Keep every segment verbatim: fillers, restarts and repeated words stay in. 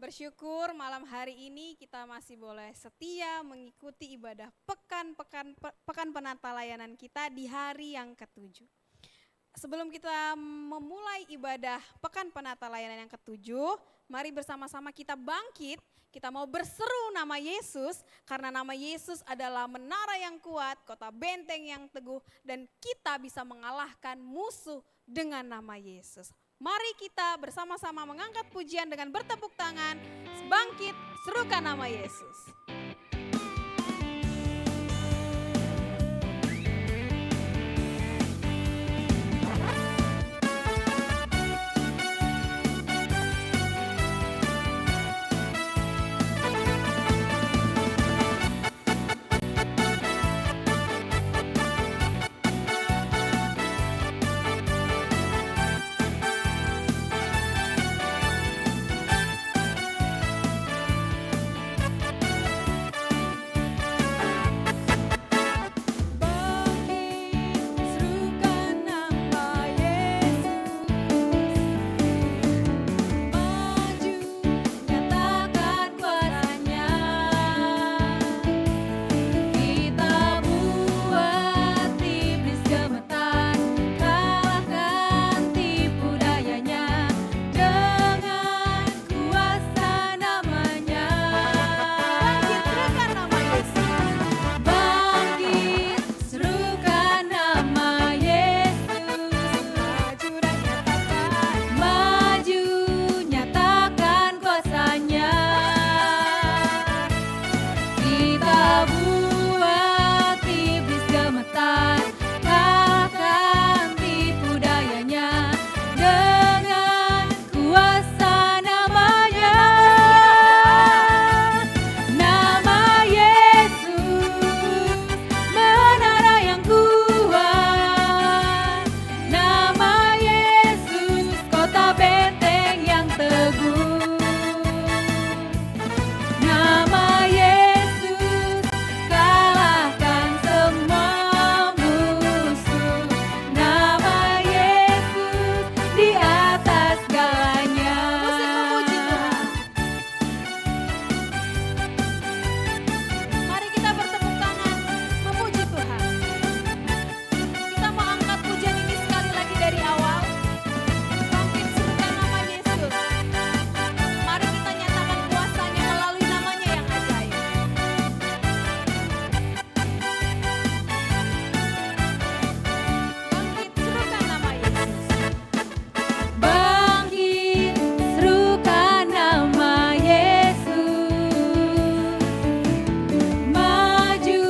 Bersyukur malam hari ini kita masih boleh setia mengikuti ibadah pekan, pekan, pe-, pekan penata layanan kita di hari yang ketujuh. Sebelum kita memulai ibadah pekan penata layanan yang ketujuh, mari bersama-sama kita bangkit. Kita mau berseru nama Yesus, karena nama Yesus adalah menara yang kuat, kota benteng yang teguh, dan kita bisa mengalahkan musuh dengan nama Yesus. Mari kita bersama-sama mengangkat pujian dengan bertepuk tangan, bangkit, serukan nama Yesus. Bangkit, serukan nama Yesus. Maju, nyatakan kuasa-Nya. Kita buat iblis gemetar, kalahkan tipu dayanya dengan kuasa nama-Nya. Bangkit, serukan nama Yesus. Bangkit, serukan nama Yesus. Maju dan nyatakan. Maju, nyatakan kuasa-Nya. Kita buat iblis gemetar, kalahkan tipu dayanya dengan kuasa nama-Nya. Nama Yesus, menara yang kuat. Nama Yesus, kota benteng yang teguh. Nama Yesus, kalahkan semua musuh. Nama Yesus, di atas segalanya. Musik memuji Tuhan. Mari kita bertepuk tangan, memuji Tuhan. Kita mau angkat pujian ini sekali lagi dari awal. Bangkit, serukan nama Yesus. Mari kita nyatakan kuasa-Nya melalui nama-Nya yang ajaib. Bangkit, serukan nama Yesus. Bangkit, serukan nama Yesus. Maju,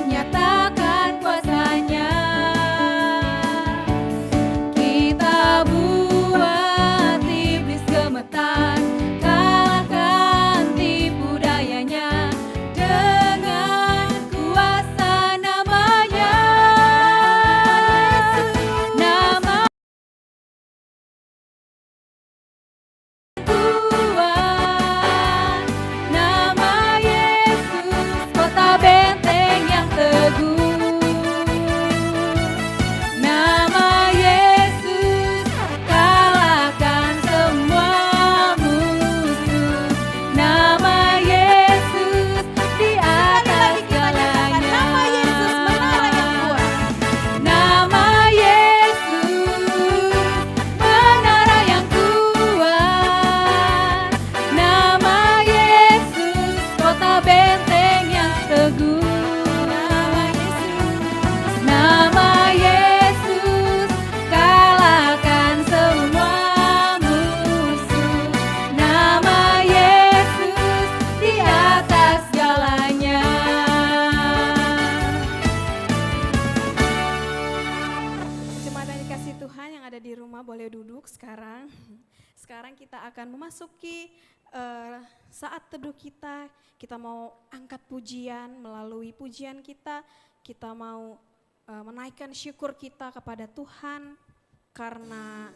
nyatakan kuasa-Nya. Kita buat iblis gemetar, kalahkan tipu dayanya dengan kuasa nama-Nya. Nama Tuhan, nama Yesus, kota benteng yang teguh. Nama Yesus, kalahkan semua musuh. Nama Yesus, di atas segalanya. Nama Yesus, menara yang kuat. Nama Yesus, menara yang kuat. Nama Yesus, kota benteng yang teguh. Nama Yesus, nama Yesus, kalahkan semua musuh. Nama Yesus di atas segalanya. Jemaat yang dikasihi Tuhan yang ada di rumah, boleh duduk sekarang. Sekarang kita akan memasuki, eh, saat teduh kita. Kita mau angkat pujian, melalui pujian kita, kita mau, eh, menaikkan syukur kita kepada Tuhan, karena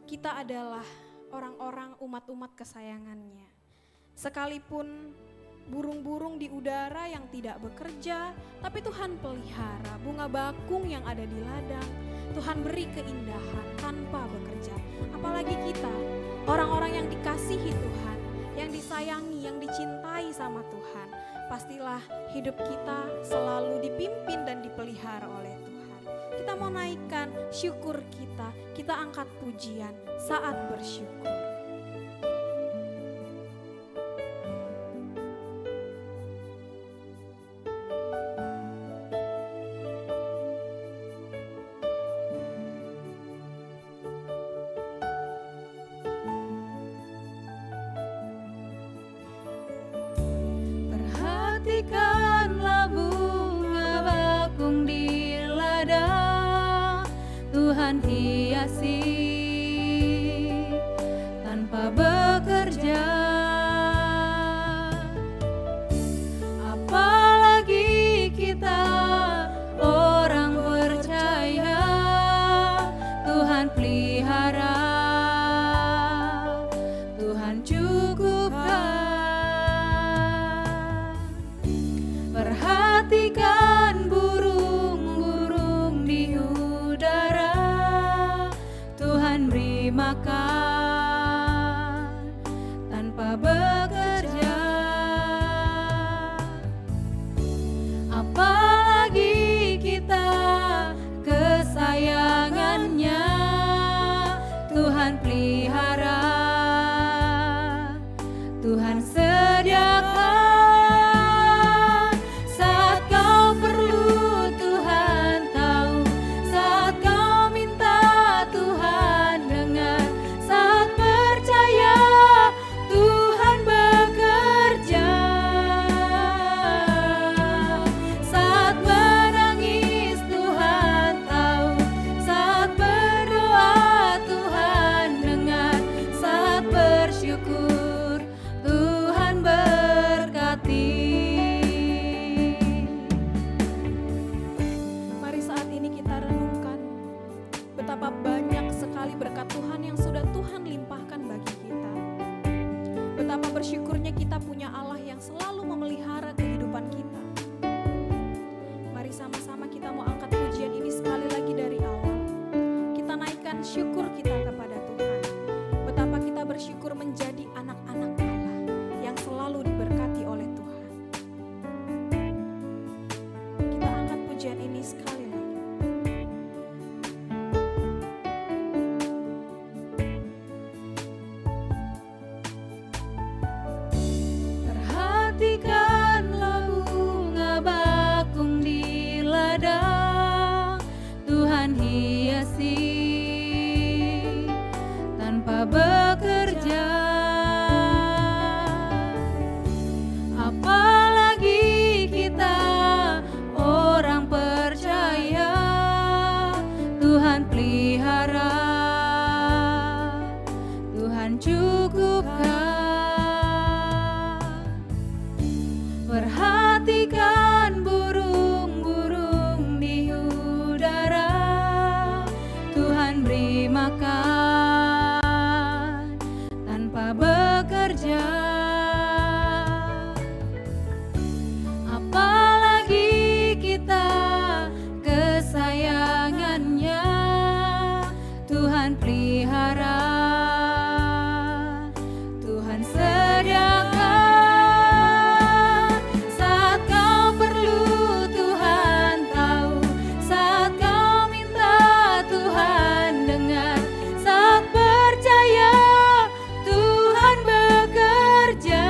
kita adalah orang-orang, umat-umat kesayangan-Nya. Sekalipun burung-burung di udara yang tidak bekerja, tapi Tuhan pelihara bunga bakung yang ada di ladang. Tuhan beri keindahan tanpa bekerja. Apalagi kita, orang-orang yang dikasihi Tuhan, yang disayangi, yang dicintai sama Tuhan, pastilah hidup kita selalu dipimpin dan dipelihara oleh Tuhan. Kita mau naikkan syukur kita, kita angkat pujian saat bersyukur. Perhatikanlah bunga bakung di ladang, Tuhan hiasi tanpa bekerja. Apalagi kita orang percaya, Tuhan pelihara, Tuhan cukupkan. Perhatikan burung-burung di udara, Tuhan beri makan tanpa bekerja. Apalagi kita kesayangannya, Tuhan pelihara, Tuhan sediakan. Saat kau perlu, Tuhan tahu. Saat kau minta, Tuhan dengar. Saat percaya, Tuhan bekerja. Saat menangis, Tuhan tahu. Saat berdoa, Tuhan dengar. Saat bersyukur, Tuhan berkati. Mari saat ini kita renungkan betapa banyak sekali berkat Tuhan yang sudah Tuhan limpahkan bagi kita. Betapa bersyukurnya kita punya Allah yang selalu memelihara kehidupan kita. Mari sama-sama kita mau angkat pujian ini sekali lagi dari awal. Kita naikkan syukur kita kepada Tuhan. Betapa kita bersyukur menjadi anak-anak Allah yang selalu diberkati oleh Tuhan. Kita angkat pujian ini sekali lagi. Perhatikanlah bunga bakung di ladang, Tuhan hiasi tanpa bekerja. Apalagi kita orang percaya, Tuhan pelihara, Tuhan cukupkan. Perhatikan burung-burung di udara, Tuhan beri makan tanpa bekerja. Apalagi kita kesayangannya, Tuhan pelihara, Tuhan sediakan. Saat kau perlu, Tuhan tahu. Saat kau minta, Tuhan dengar. Saat percaya, Tuhan bekerja.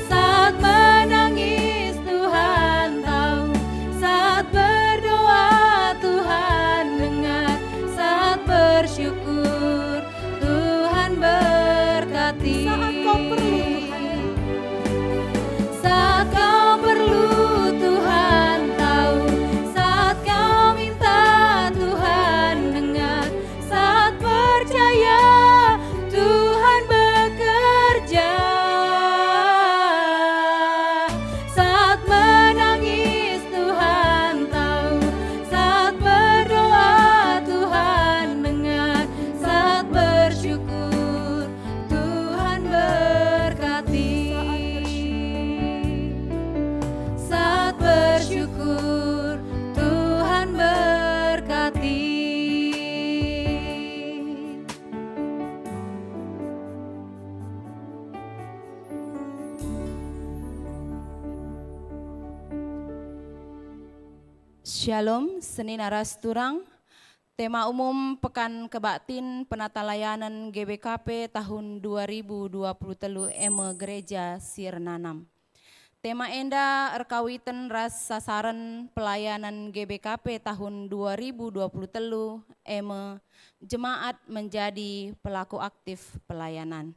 Saat menangis, Tuhan tahu. Saat berdoa, Tuhan dengar. Saat bersyukur, Tuhan berkati. Saat kau perlu, Tuhan. Saat kau perlu, Tuhan tahu. Saat kau minta, Tuhan dengar. Saat percaya, Tuhan bekerja. Saat menangis, Tuhan tahu. Saat berdoa, Tuhan dengar. Saat bersyukur, Tuhan Shalom, senina ras turang. Tema umum Pekan Kebaktin Penatalayanen G B K P tahun dua ribu dua puluh telu e me Gereja si Ernanam. Tema enda erkawiten ras sasaren pelayanan G B K P tahun dua ribu dua puluh telu e me Jemaat Menjadi Pelaku Aktif Pelayanan.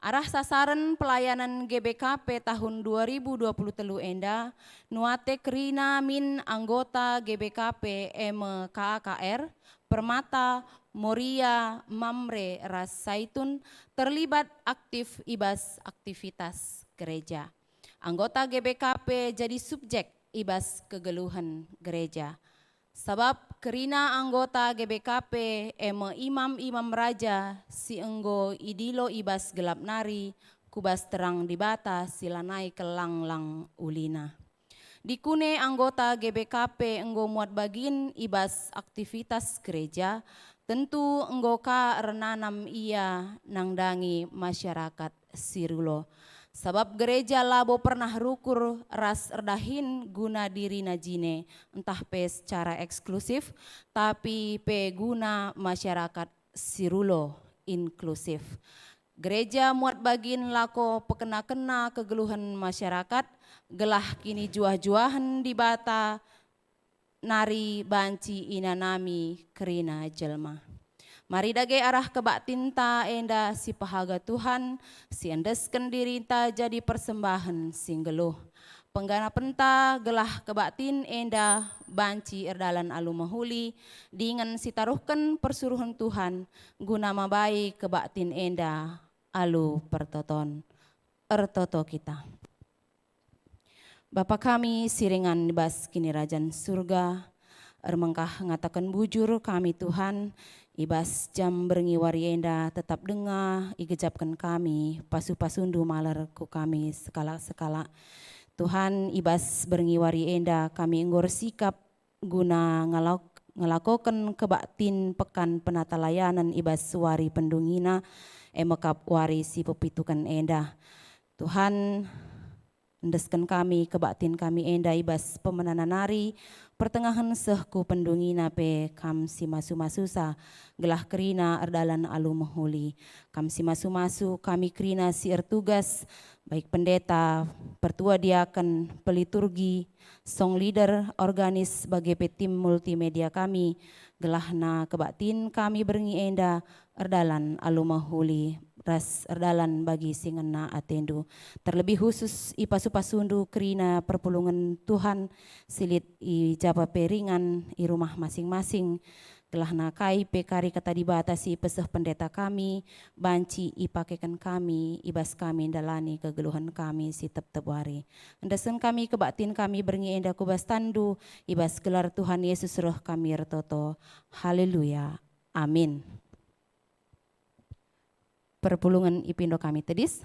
Arah sasaren pelayanan G B K P tahun dua ribu dua puluh telu enda, nuate kerina min anggota G B K P e me K A K R, Permata, Moria, Mamre, ras Saitun terlibat aktif i bas aktivitas gereja. Anggota G B K P jadi subjek i bas kegeluhen gereja. Sabap kerina anggota G B K P e me imam-imam raja si enggo idilo i bas gelap nari ku bas terang Dibata si lanai kelanglang ulina. Dikune anggota G B K P enggo muat bagin i bas aktivitas gereja, tentu enggo ka ernanam ia nandangi masyarakat si rulo. Sabap gereja labo pernah rukur ras erdahin guna dirina jine, ntah pe secara eksklusif, tapi pe guna masyarakat si rulo, inklusif. Gereja muat bagin lako pekena-kena kegeluhen masyarakat, gelah kinijuah-juahen Dibata nari banci inanami kerina jelma. Mari dage arah kebaktinta enda si pehaga Tuhan, si endesken dirinta jadi persembahen si nggeluh. Pengganapenta gelah kebaktin enda banci erdalan alu mehuli, dingen sitaruhken persuruhen Tuhan guna mabai kebaktin enda alu pertoton. Ertoto kita. Bapa kami si ringan i bas Kinirajan Surga, ermengkah ngataken bujur kami, Tuhan, i bas jam berngi wari enda tetap denga igejapken kami pasu-pasuNdu malar ku kami sekalak-sekalak. Tuhan, i bas berngi wari enda kami enggo ersikap guna ngelak-, ngelakoken kebaktin Pekan Penatalayanen i bas wari pendungina, e me kap wari si pepituken enda. Tuhan, endesken kami kebaktin kami enda i bas pemenana nari, pertengahen seh ku pendungina pe Kam si masu-masusa, gelah kerina erdalan alu mehuli. Kam si masu-masu kami kerina si ertugas, baik pendeta, pertua diaken, peliturgi, song leader, organis, bage pe tim multimedia kami, gelahna kebaktin kami berngi enda erdalan alu mehuli ras erdalan bagi si ngena ateNdu. Terlebih khusus ipasu-pasuNdu kerina perpulungen Tuhan si lit i japa pe ringan i rumah masing-masing, gelahna kai pe kari Kata Dibata si ipeseh pendeta kami, banci ipakeken kami, i bas kami ndalani kegeluhen kami si tep-tep wari. Endesken kami kebaktin kami berngi enda ku bas tanNdu, i bas gelar Tuhan Yesus reh kami ertoto. Haleluya. Amin. Perpulungen ipindo kami tedis.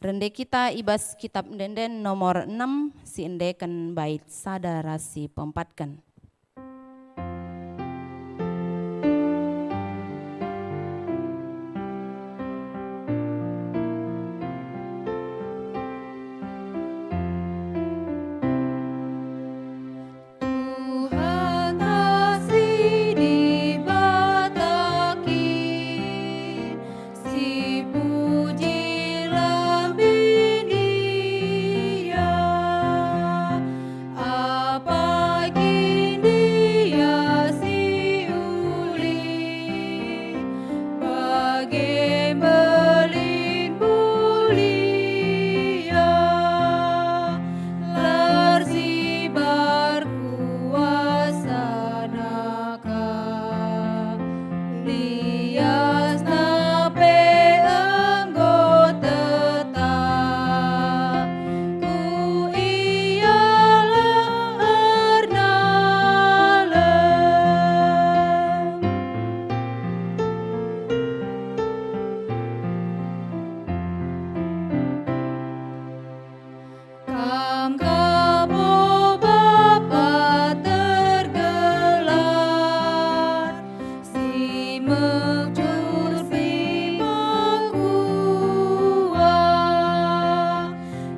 Rende kita i bas Kitab Ende-enden nomor enem, si endeken bait sada ras si peempatken. Tuhanta si Dibata kin, sipuji lambin Ia. Apa kin Ia si uli, bage mbelin mulia, la ersibar kuasana ka. Liasna pe enggo tetap, ku Ia ernalem. Kam kap, o Bapa tergelar, si mekjur si mekuah,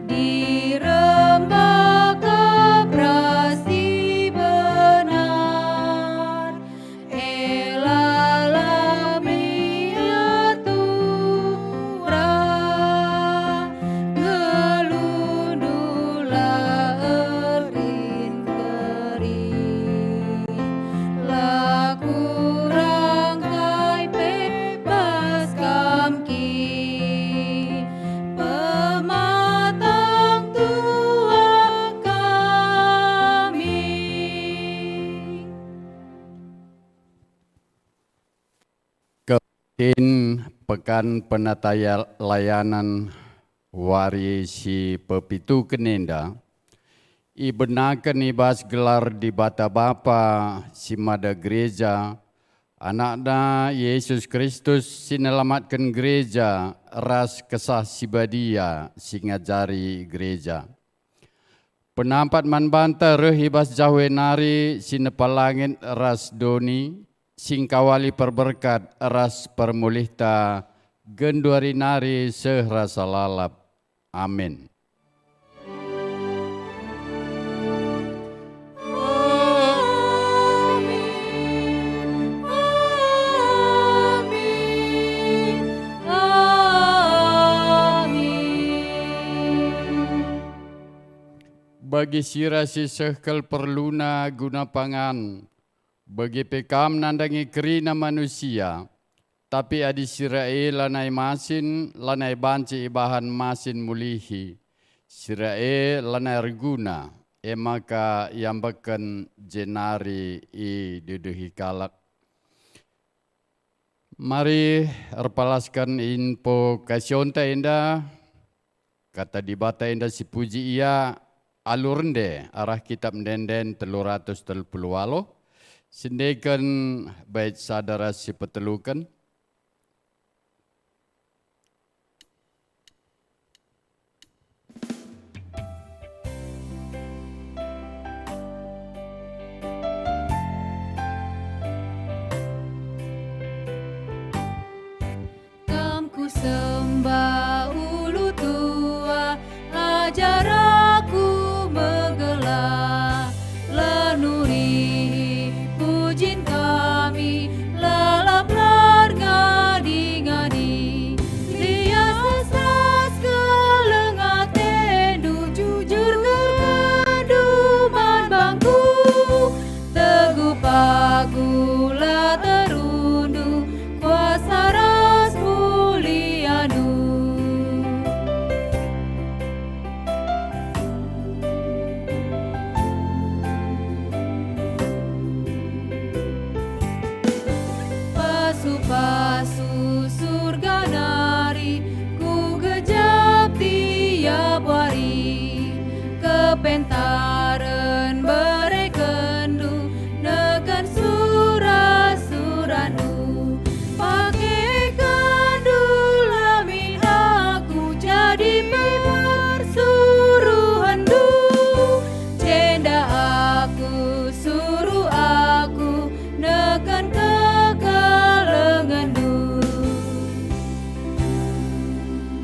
dirembak kap ras Kin pekan penatalayanan wari si pepituken enda ibenaken i bas gelar Dibata Bapa si mada gereja, Anakna Yesus Kristus si nelamatken gereja ras Kesah Si Badia si ngajari gereja. Penampat man banta reh i bas jahu e nari si nepa langit ras doni, si ngkawali perberkat ras permulihta genduari nari seh rasa lalap. Amin. Amin. Amin. Amin. Bagi sira si seh kal perluna guna pangan, bage pe kam nandangi kerina manusia, tapi adi sira e lanai masin, lanai banci ibahan masin mulihi, sira e lanai erguna, e maka iambekken jenari idedehi kalak. Mari erpalasken invokasionta enda. Kata Dibata enda sipuji ia alu rende arah Kitap Ende-enden telu ratus telu puluh waluh, siendeken bait sada ras sipeteluken. Kam kusembah ulu tua, ajar aku megelah, lanuri pujin kami, lalap larga dingani. Lias ras kelengatendu, jujur kerndu man bangku, teguh pagu la terundu, kuasa ras muliandu. Pasu-pasu Surga nari kugejap tiap wari, kepentaren berekenndu neken sura-surandu. Pakekenndu lamin aku jadi persuruhenndu, jenda aku suruh aku neken kekelengenndu.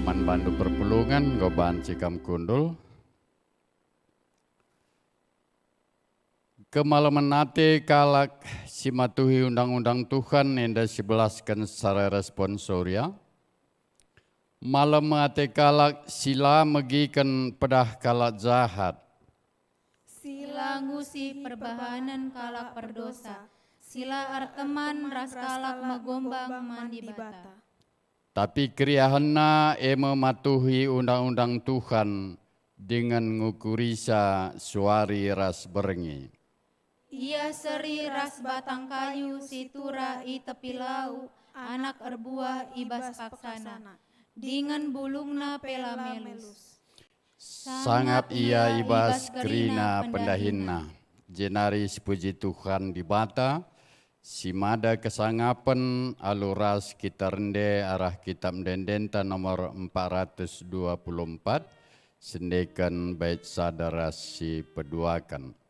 Man bandu perpulungen, enggo banci kam kundul. Kemalemen ate kalak si matuhi undang-undang Tuhan enda sibelasken secara responsoria. Malem ate kalak si la megiken pedah kalak jahat. Si la ngusi perbahanen kalak perdosa, si la erteman ras kalak megombang man Dibata. Tapi keriahenna e me matuhi undang-undang Tuhan dingen ngukurisa suari ras berngi. Ia seri ras batang kayu si turah i tepi lau, anak erbuah i bas paksana, dingen bulungna pe la melus. Sangap ia i bas kerina pendahinna. Jenari sipuji Tuhan Dibata, si mada kesangapen alu ras kita rende arah Kitap Ende-endenta nomor empat ratus dua puluh empat, siendeken bait sada ras si peduaken.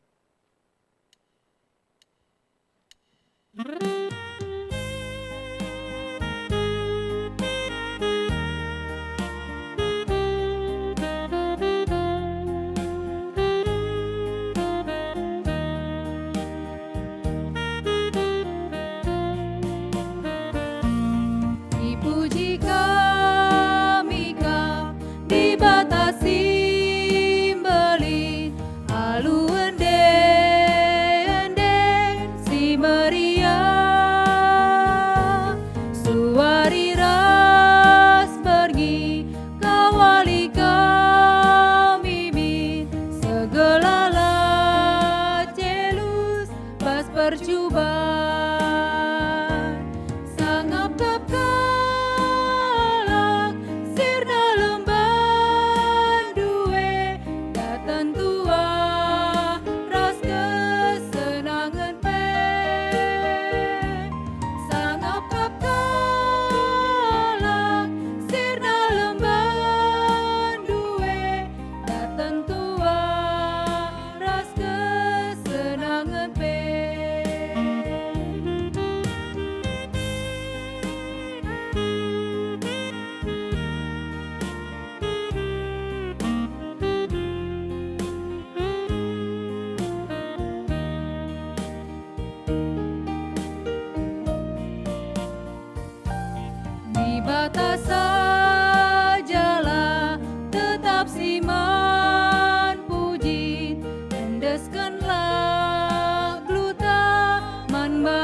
Ipuji kami Kam, Dibata si mbelin, alu ende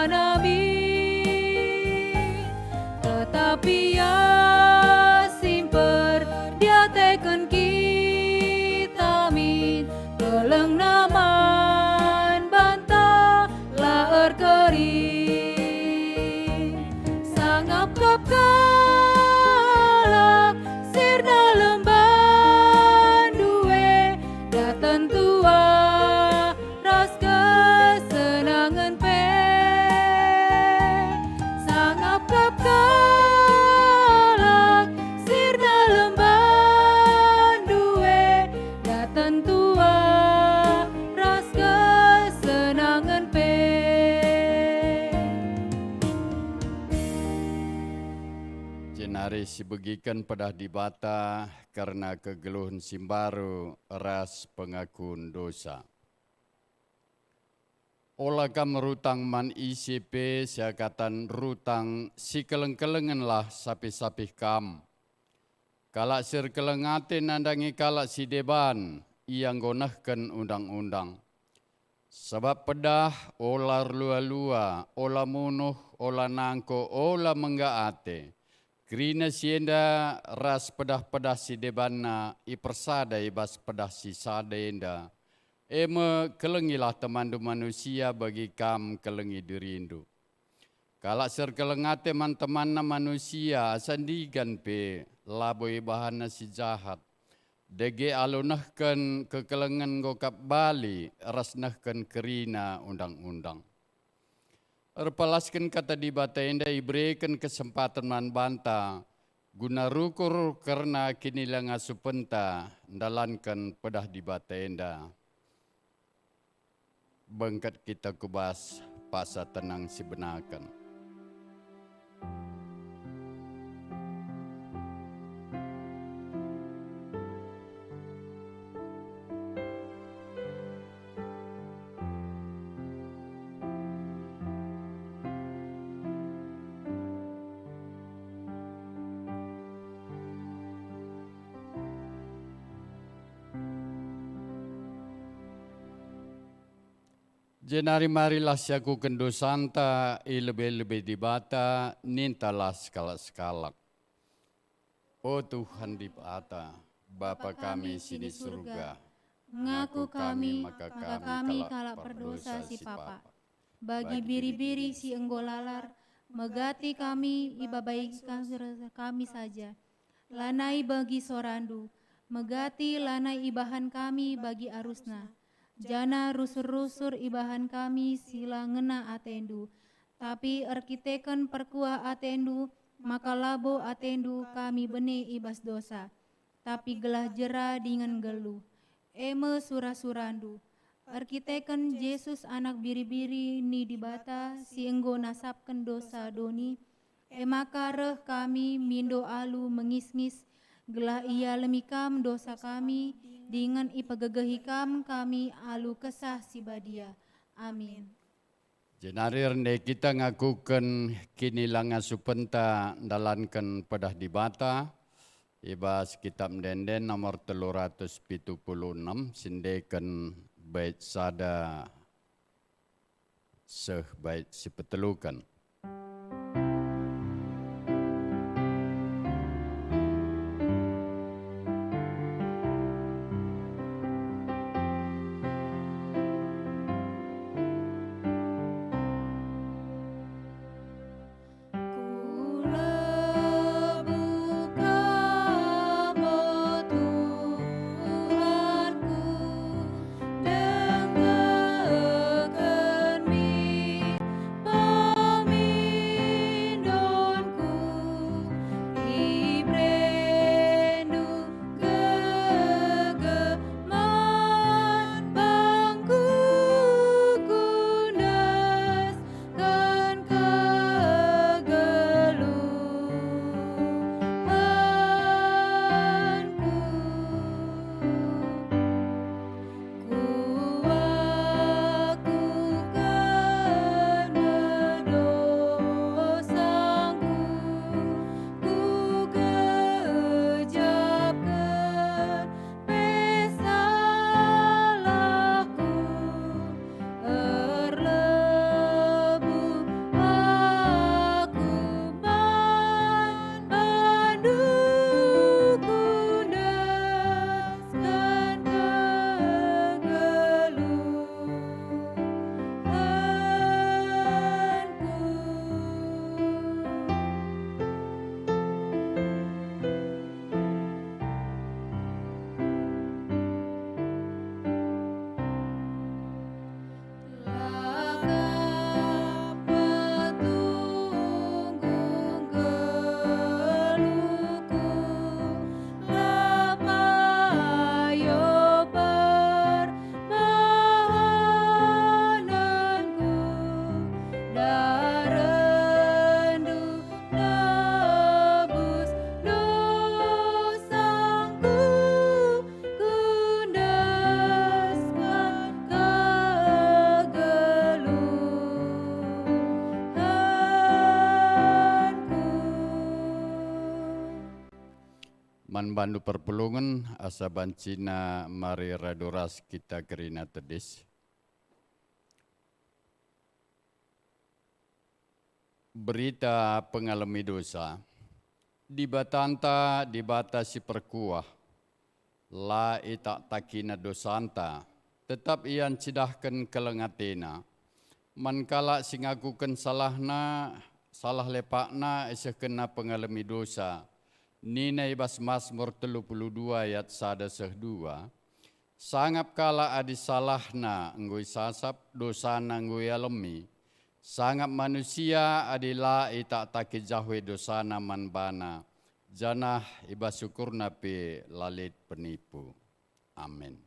nami, tetapi ia si mperdiateken kita min, kelengna man banta la erkeri. Sangap kap kalak sirna lemban due, daten tua ras kesenangen pe. Sangap kap kalak sirna lemban due, daten tua ras kesenangen pe. Jenari sibegiken pedah Dibata kerna kegeluhen si mbaru ras pengakun dosa. Ola kam rutang man ise pe seakatan rutang, sikeleng-kelengenlah sapih-sapih kam. Kalak si erkeleng ate nandangi kalak si deban, ia enggo nehken undang-undang. Sabap pedah, ola erlua-lua, ola munuh, ola nangko, ola mengga ate. Kerina si enda ras pedah-pedah si debanna ipersada i bas pedah si sada enda, e me, kelengilah temanndu manusia bagi kam kelengi dirindu. Kalak si erkeleng ate man temanna manusia asa ndigan pe labo ibahanna si jahat, dage alu nehken kekelengen enggo kap bali ras nehken kerina undang-undang. Erpalasken Kata Dibata enda ibereken kesempaten man banta guna rukur kerna kinilangasupenta ndalanken pedah Dibata enda. Bengket kita ku bas paksa tenang si benaken. Jenari marilah siakuken dosanta i lebe-lebe Dibata, nintalah sekalak-sekalak. O Tuhan Dibata, Bapa kami si i surga, ngaku kami maka kami kalak perdosa si papa. Bagi biri-biri si enggo lalar, megati kami ibabai kami saja. Lanai bagi sorandu, megati lanai ibahan kami bagi arusna. Janah rusur-rusur ibahan kami si la ngena atendu, tapi erkiteken perkuah atendu, maka labo atendu kami bene i bas dosa, tapi gelah jera dingen nggeluh, e me sura-surandu. Erkiteken Jesus Anak Biri-biri ni Dibata si enggo nasapken dosa doni, e maka reh kami mindo alu mengis-ngis, gelah ialemi Kam dosa kami, dingen ipegegehi Kam kami alu Kesah Si Badia. Amin. Jenari rende kita ngakuken kinilangasupenta ndalanken pedah Dibata i bas Kitab Ende-enden nomor telu ratus pitu puluh enem, siendeken bait sada seh bait si peteluken. Kulebuh Kam, o Tuhanku, denggehken min pemere. Man bandu perpulungen, asa bancina mari radu ras kita kerina tedis. Berita pengalemi dosa. Dibatanta Dibata si perkuah, la itaktakina dosanta, tetap Ia ncidahken keleng ateNa. Man kalak si ngakuken salahna, salah lepakna isehkenNa pengalemi dosa. Nina i bas Masmur telu puluh dua ayat sada seh dua, "Sangap kalak adi salahna enggo isasap, dosana enggo ialemi. Sangap manusia adi la itaktaki Jahwe dosana man bana, janah i bas ukurna pe la lit penipu." Amin.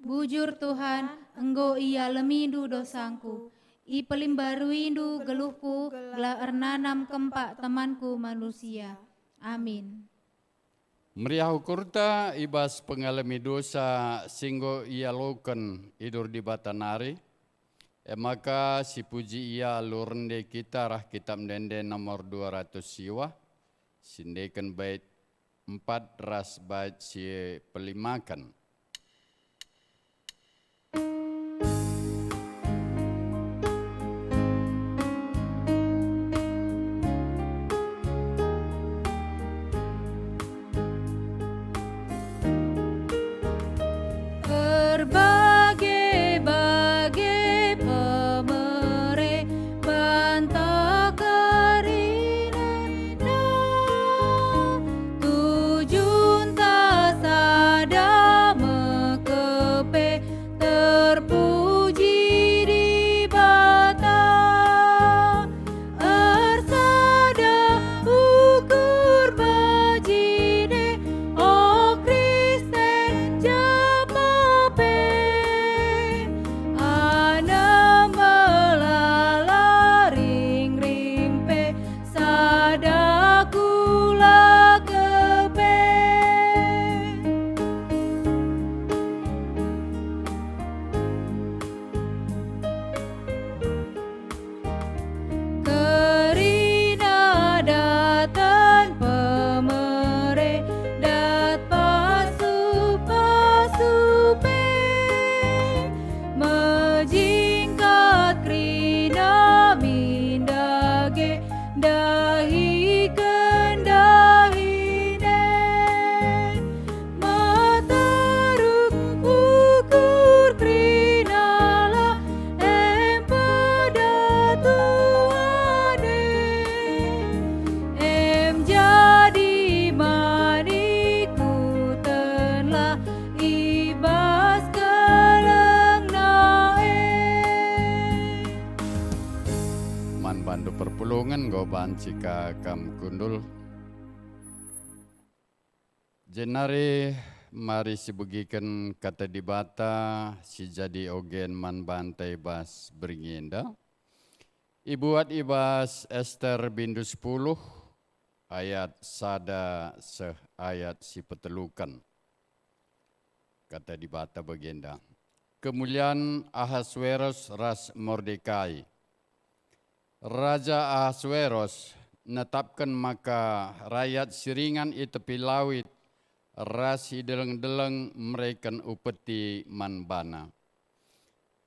Bujur, Tuhan, enggo ialemindu dosangku. Ipelimbaruindu geluhku gelah ernanam kempak temanku manusia. Amin. Meriah ukurta i bas pengalemi dosa si enggo ialoken idur Dibata nari, e maka sipuji Ia alu rende kita arah Kitab Ende-ende nomor dua ratus siwah, si endeken bait empat ras bait si pelimaken. Erbage-bage pemere banta kerina, tujunta sada mekepe, terpuji Dibata. Ersada ukur bajine, o Kristen japa pe. Anem melala ringring pe, sada kula kepe. Kerina daten pemere dat pasu-pasu pe, mejingkat kerina min dage ndahiken dahine. Meteruk ukur kerina la em peda tuane, em jadi man ikutenlah i bas kelengna e. Man bandu perpulungen enggo banci ka kam kundul. Jenari mari sibegiken Kata Dibata si jadi ogen man banta i bas berngi enda. Ibuat i bas Ester bindu sepuluh ayat sada seh ayat si peteluken. Kata Dibata bagenda, Kemulian Ahasweros ras Mordekai. Raja Ahasweros netapken maka rayat si ringan i tepi lawit ras i deleng-deleng mereken upeti man bana.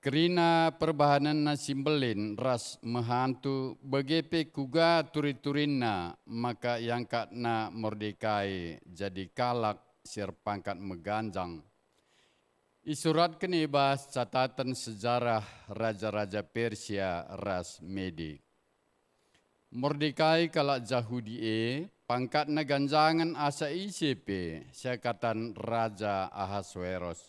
Kerina perbahanenna si mbelin ras mehantu, bage pe kuga turi-turinna, maka iangkatna Mordekai jadi kalak si erpangkat meganjang. Isuratken i bas cataten sejarah raja-raja Persia ras Medi. Mordekai kalak Jahudi e, pangkatna ganjangen asa ise pe seakatan Raja Ahasweros.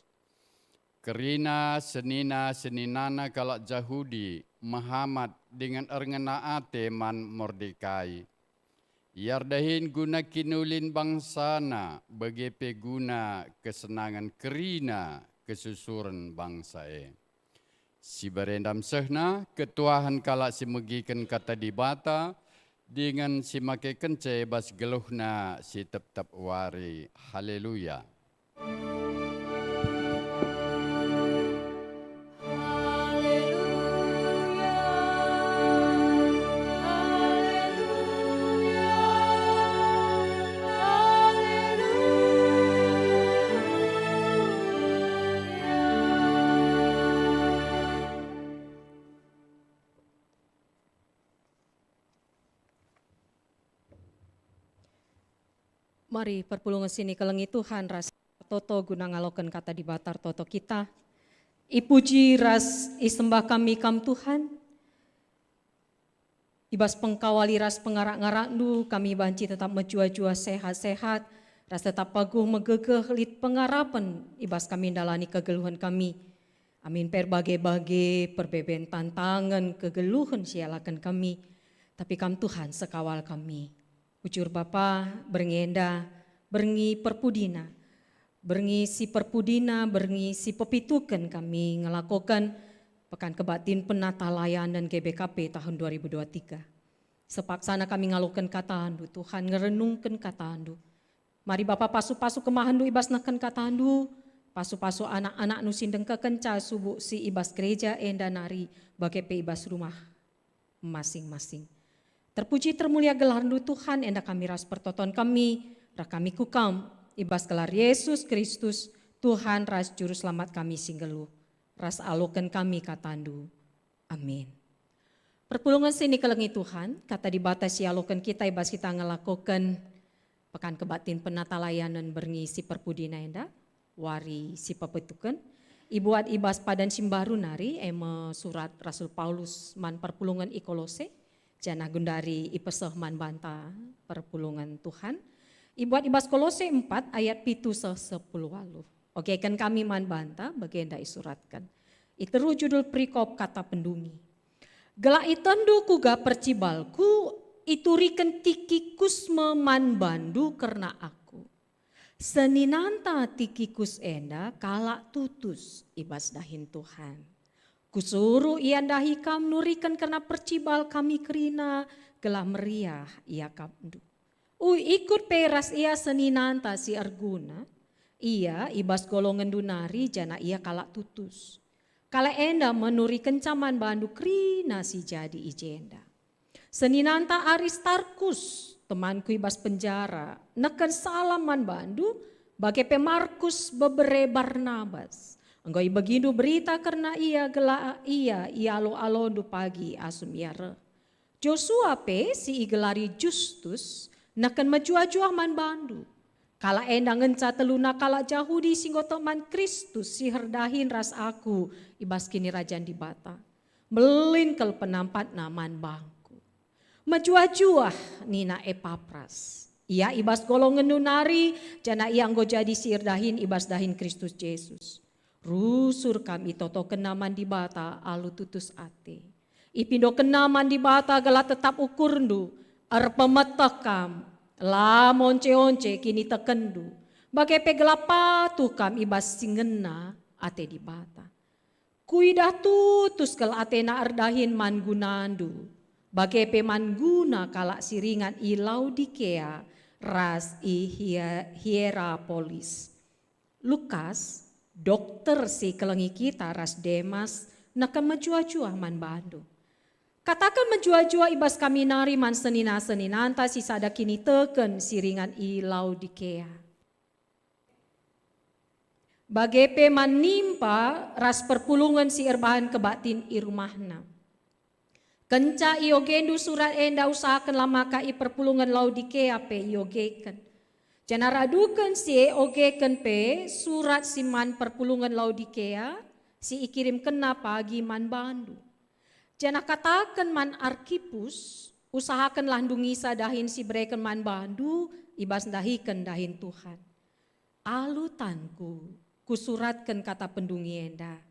Kerina senina-seninana kalak Jahudi mehamat dingen erngena ate man Mordekai. Ia erdahin guna kinulin bangsana, bage pe guna kesenangen kerina kesusuren bangsa e. Si barenda mesehna, ketuahen kalak si megiken Kata Dibata, dingen si makekenca i bas geluhna si tep-tep wari. Haleluya! Mari perpulungen si nikelengi Tuhan ras toto guna ngaloken kata Dibata ertoto kita. Ipuji ras isembah kami Kam Tuhan, i bas pengkawali ras pengarak-ngarakNdu kami banci tetap mejuah-juah sehat-sehat, ras tetap paguh megegeh lit pengarapen i bas kami ndalani kegeluhen kami. Amin perbage-bage perbeben tantangen kegeluhen si ialaken kami, tapi Kam Tuhan sekawal kami. Bujur Bapa, berngi enda, berngi perpudina. Berngi si perpudina, berngi si pepituken kami ngelakoken Pekan Kebaktin Penatalayanen G B K P tahun dua ribu dua tiga. Sepaksana kami ngaloken kataNdu, Tuhan, ngerenungken kataNdu. Mari Bapa pasu-pasu kemahenNdu i bas nehken kataNdu, pasu-pasu anak-anakNdu si ndengkekenca subuk si i bas gereja enda nari bage pe i bas rumah masing-masing. Terpuji termulia gelarNdu Tuhan, enda kami ras pertoton kami, reh kami ku Kam, i bas gelar Yesus Kristus, Tuhan ras Juru Selamat kami si nggeluh, ras aloken kami kataNdu. Amin. Perpulungen si nikelengi Tuhan, kata Dibata si aloken kita i bas kita ngelakoken Pekan Kebaktin Penatalayanen berngi si perpudina enda, wari si pepituken, ibuat i bas padan si mbaru nari, e me surat Rasul Paulus man perpulungen i Kolose, janah gundari ipeseh man banta perpulungen Tuhan, ibuat i bas Kolose empat ayat pitu seh sepuluh waluh. Ogeken kami man banta, bagenda isuratken. I teruh judul perikop kata pendungi. Gelah itehndu kuga percibalku, ituriken Tikikus me man bandu kerna aku. Seninanta Tikikus enda kalak tutus i bas dahin Tuhan. Kusuruh ia ndahi kam nuriken kerna percibal kami kerina, gelah meriah iakapndu. Uikut pe ras ia seninanta si erguna, ia i bas golongenndu nari janah ia kalak tutus. Kalak enda me nurikenca man bandu kerina si jadi i jenda. Seninanta Aristarkus, temanku i bas penjara, nehken salam man bandu, bage pe Markus bebere Barnabas. Enggo ibegindu berita kerna ia, gelah ia ialo-alondu pagi asum ia reh. Josua pe si igelari Justus nehken mejuah-juah man bandu. Kalak enda ngenca teluna kalak Jahudi si enggo tek man Kristus si erdahin ras aku i bas Kinirajan Dibata. Mbelin kal penampatna man bangku. Mejuah-juah nina Epapras. Ia i bas golongenndu nari, janah ia enggo jadi si erdahin i bas dahin Kristus Jesus. Rusur kam itotokenna man Dibata alu tutus ate. Ipindokenna man Dibata gelah tetap ukurndu, erpemeteh kam, la monce-once kinitekenndu, bage pe gelah patuh kam i bas si ngena ate Dibata. Kuidah tutus kal atena erdahin man gunandu, bage pe man guna kalak si ringan i Laodikea ras i Hie-, Hierapolis. Lukas, dokter si kelengi kita ras Demas, nehken mejuah-juah man bandu. Kataken mejuah-juah i bas kami nari man senina-seninanta si sada kiniteken si ringan i Laodikea. Bage pe man Nimpa ras perpulungen si erbahan kebaktin i rumahna. Kenca iogendu surat enda, usahakenlah maka i perpulungen Laodikea pe iogeken. Janah raduken si e ogeken pe surat si man perpulungen Laodikea si ikirimkenna pagi man bandu. Janah kataken man Arkipus, usahakenlah ndungisa dahin si ibereken man bandu i bas ndahiken dahin Tuhan. Alu tanku, kusuratken kata pendungi enda,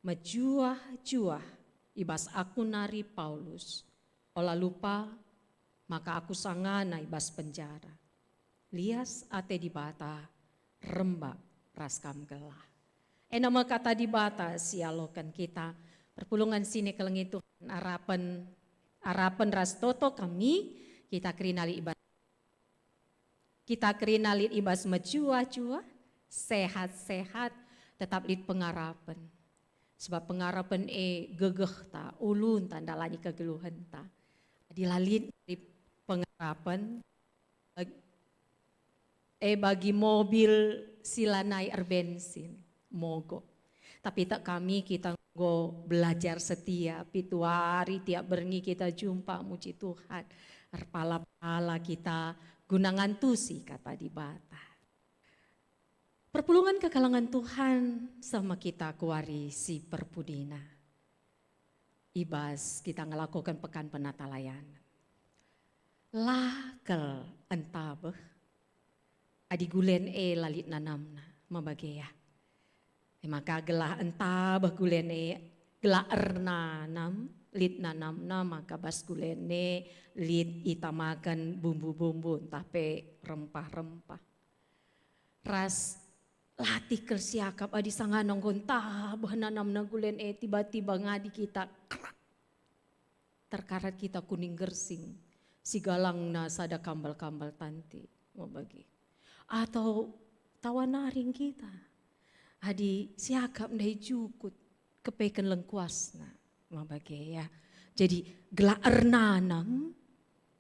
mejuah-juah i bas aku nari Paulus. Ola lupa maka aku sangana i bas penjara. Lias ate Dibata rembak ras kam gelah. Enda me kata Dibata si ialoken kita. Perpulungen si nikelengi Tuhan, arapen, arapen ras toto kami, kita kerina lit i bas Kita kerina lit i bas mejuah-juah, sehat-sehat, tetap lit pengarapen. Sebab pengarapen e gegehta, ulunta ndalani kegeluhenta. Adi la lit pengarapen, bag-, e bagi mobil si lanai erbensin, mogok. Tapi tek kami kita Enggo belajar setia, pitu wari tiap berngi kita jumpa muji Tuhan. Erpala-pala kita guna ngantusi kata Dibata. Perpulungen kekelengen Tuhan, seh me kita ku wari si perpudina. I bas kita ngelakoken Pekan Penatalayanen. La kal entabeh, adi gulen e la lit nanamna, me bage ya. E maka gelah entabeh gulen e, gelah ernanam, lit nanamna, maka bas gulen e lit itamaken bumbu-bumbu ntah pe rempah-rempah. Ras latih kal siakap adi sangana enggo entabeh nanamna gulen e, tiba-tiba ngadi kita, krak. Terkarat kita kuning gersing, si galangna sada kambal-kambal tante, me bage. Atau tawa naring kita, adi siakap ndai jukut, kepeken lengkuasna, me bage ya. Jadi, gelah ernanam,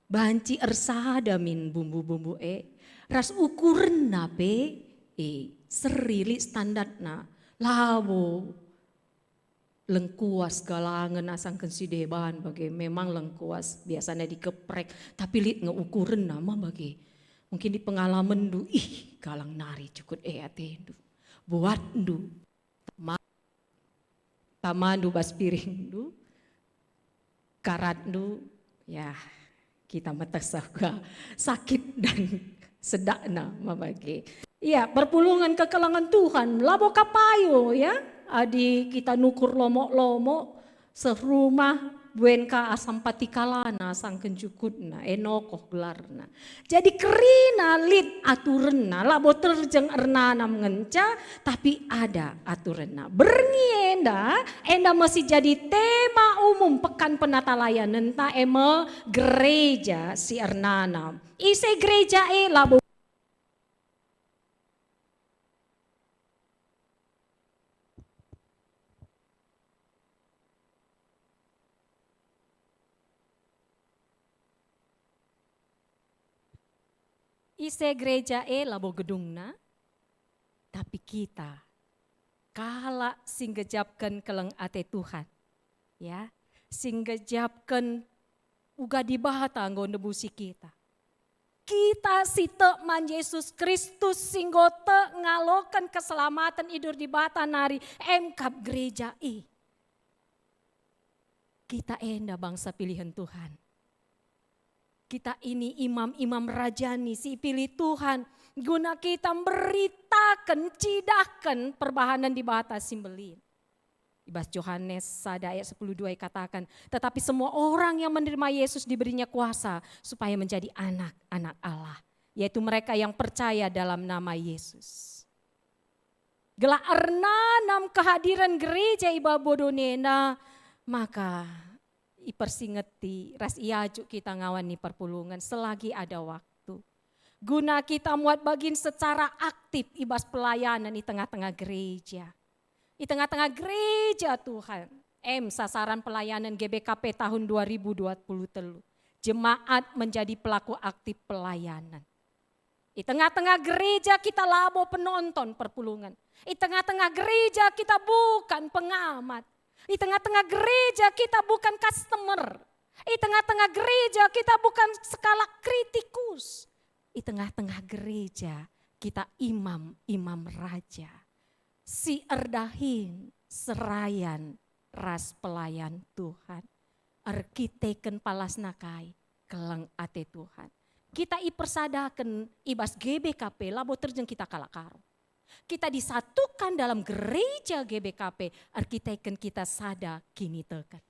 banci ersada min bumbu-bumbu e, ras ukurenna pe, e, seri lit standarna, labo lengkuas galangen asangken si deban bage, memang lengkuas biasana dikeprek, tapi lit nge ukurenna me bage. Mungkin di pengalamenndu, ih, galang nari jukut e atendu. Buatndu, tama-, tamandu bas piringndu, karatndu, ya, kita meteh seh ka sakit dan sedakna me bage. Ya, perpulungen kekelengen Tuhan, labo ka payo, ya. Adi kita nukur lomok-lomok, seh rumah, buen ka asam patikalana asangken jukutna, e nokoh gelarna. Jadi kerina lit aturenna, labo terjeng ernanam ngenca, tapi ada aturenna. Berngi enda, enda me si jadi tema umum Pekan Penatalayanenta, e me gereja si ernanam. Ise gereja e? Labo Ise gereja e? Labo gedungna, tapi kita, kalak si nggejapken keleng ate Tuhan, ya, si nggejapken uga Dibata enggo nebusi kita. Kita si tek man Jesus Kristus, si enggo tek ngaloken keselamaten idur Dibata nari, emkap gereja e. Kita enda bangsa pilihen Tuhan. Kita ini imam-imam rajani si ipilih Tuhan guna kita mberitaken, cidahken perbahanen Dibata si mbelin. I bas Johanes sada ayat sepuluh dua ikataken, "Tetapi semua orang yang menerima Yesus diberinya kuasa supaya menjadi anak-anak Allah, yaitu mereka yang percaya dalam nama Yesus." Gelah ernanam kehadiran gereja i babo doni enda, maka ipersingeti ras iajuk kita ngawan ni perpulungen selagi ada waktu, guna kita muat bagin secara aktif i bas pelayanan i tengah-tengah gereja. I tengah-tengah gereja Tuhan, em sasaran pelayanan G B K P tahun dua ribu dua puluh telu. Jemaat menjadi pelaku aktif pelayanan. I tengah-tengah gereja kita labo penonton perpulungen. I tengah-tengah gereja kita bukan pengamat. I tengah-tengah gereja kita bukan customer. I tengah-tengah gereja kita bukan sekalak kritikus. I tengah-tengah gereja kita imam-imam raja si erdahin serayan ras pelayan Tuhan. Erkiteken palasna kai, keleng ate Tuhan. Kita ipersadaken i bas G B K P, labo terjeng kita kalak Karo. Kita disatukan dalam gereja G B K P, erkiteken kita sada kiniteken.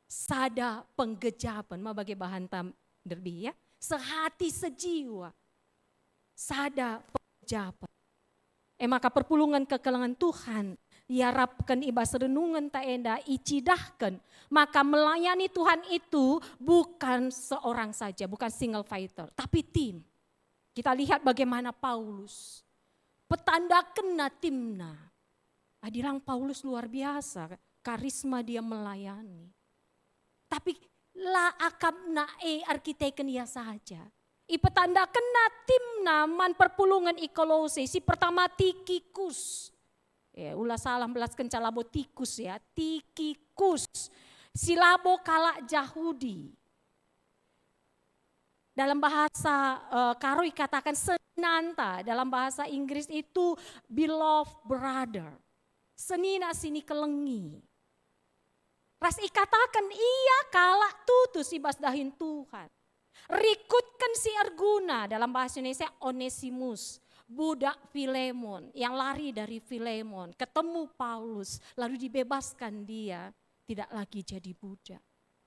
Sada penggejapen, ma bage bahanta nderbi, ya? Sehati sejiwa. Sada penggejapen. E maka perpulungen kekelengen Tuhan iarapken i bas renungenta enda icidahken maka melayani Tuhan itu bukan seorang saja, bukan single fighter, tapi tim. Kita lihat bagaimana Paulus, petandakenna timna. Adi lang Paulus luar biasa, karisma dia melayani. Tapi la akapna e erkiteken ia saja. Ipetandakenna timna man perpulungen i Kolose, si pertama Tikikus. Eh, ula salah mbelaskenca labo Tikus ya, Tikikus. Si labo kalak Jahudi. Dalam bahasa, eh, Karo ikatakan seninanta, dalam bahasa Inggris itu beloved brother. Senina si nikelengi. Ras ikataken ia kalak tutus i bas dahin Tuhan. Rikutken si erguna, dalam bahasa Indonesia Onesimus, budak Filemon, yang lari dari Filemon, ketemu Paulus, lalu dibebaskan dia, tidak lagi jadi budak.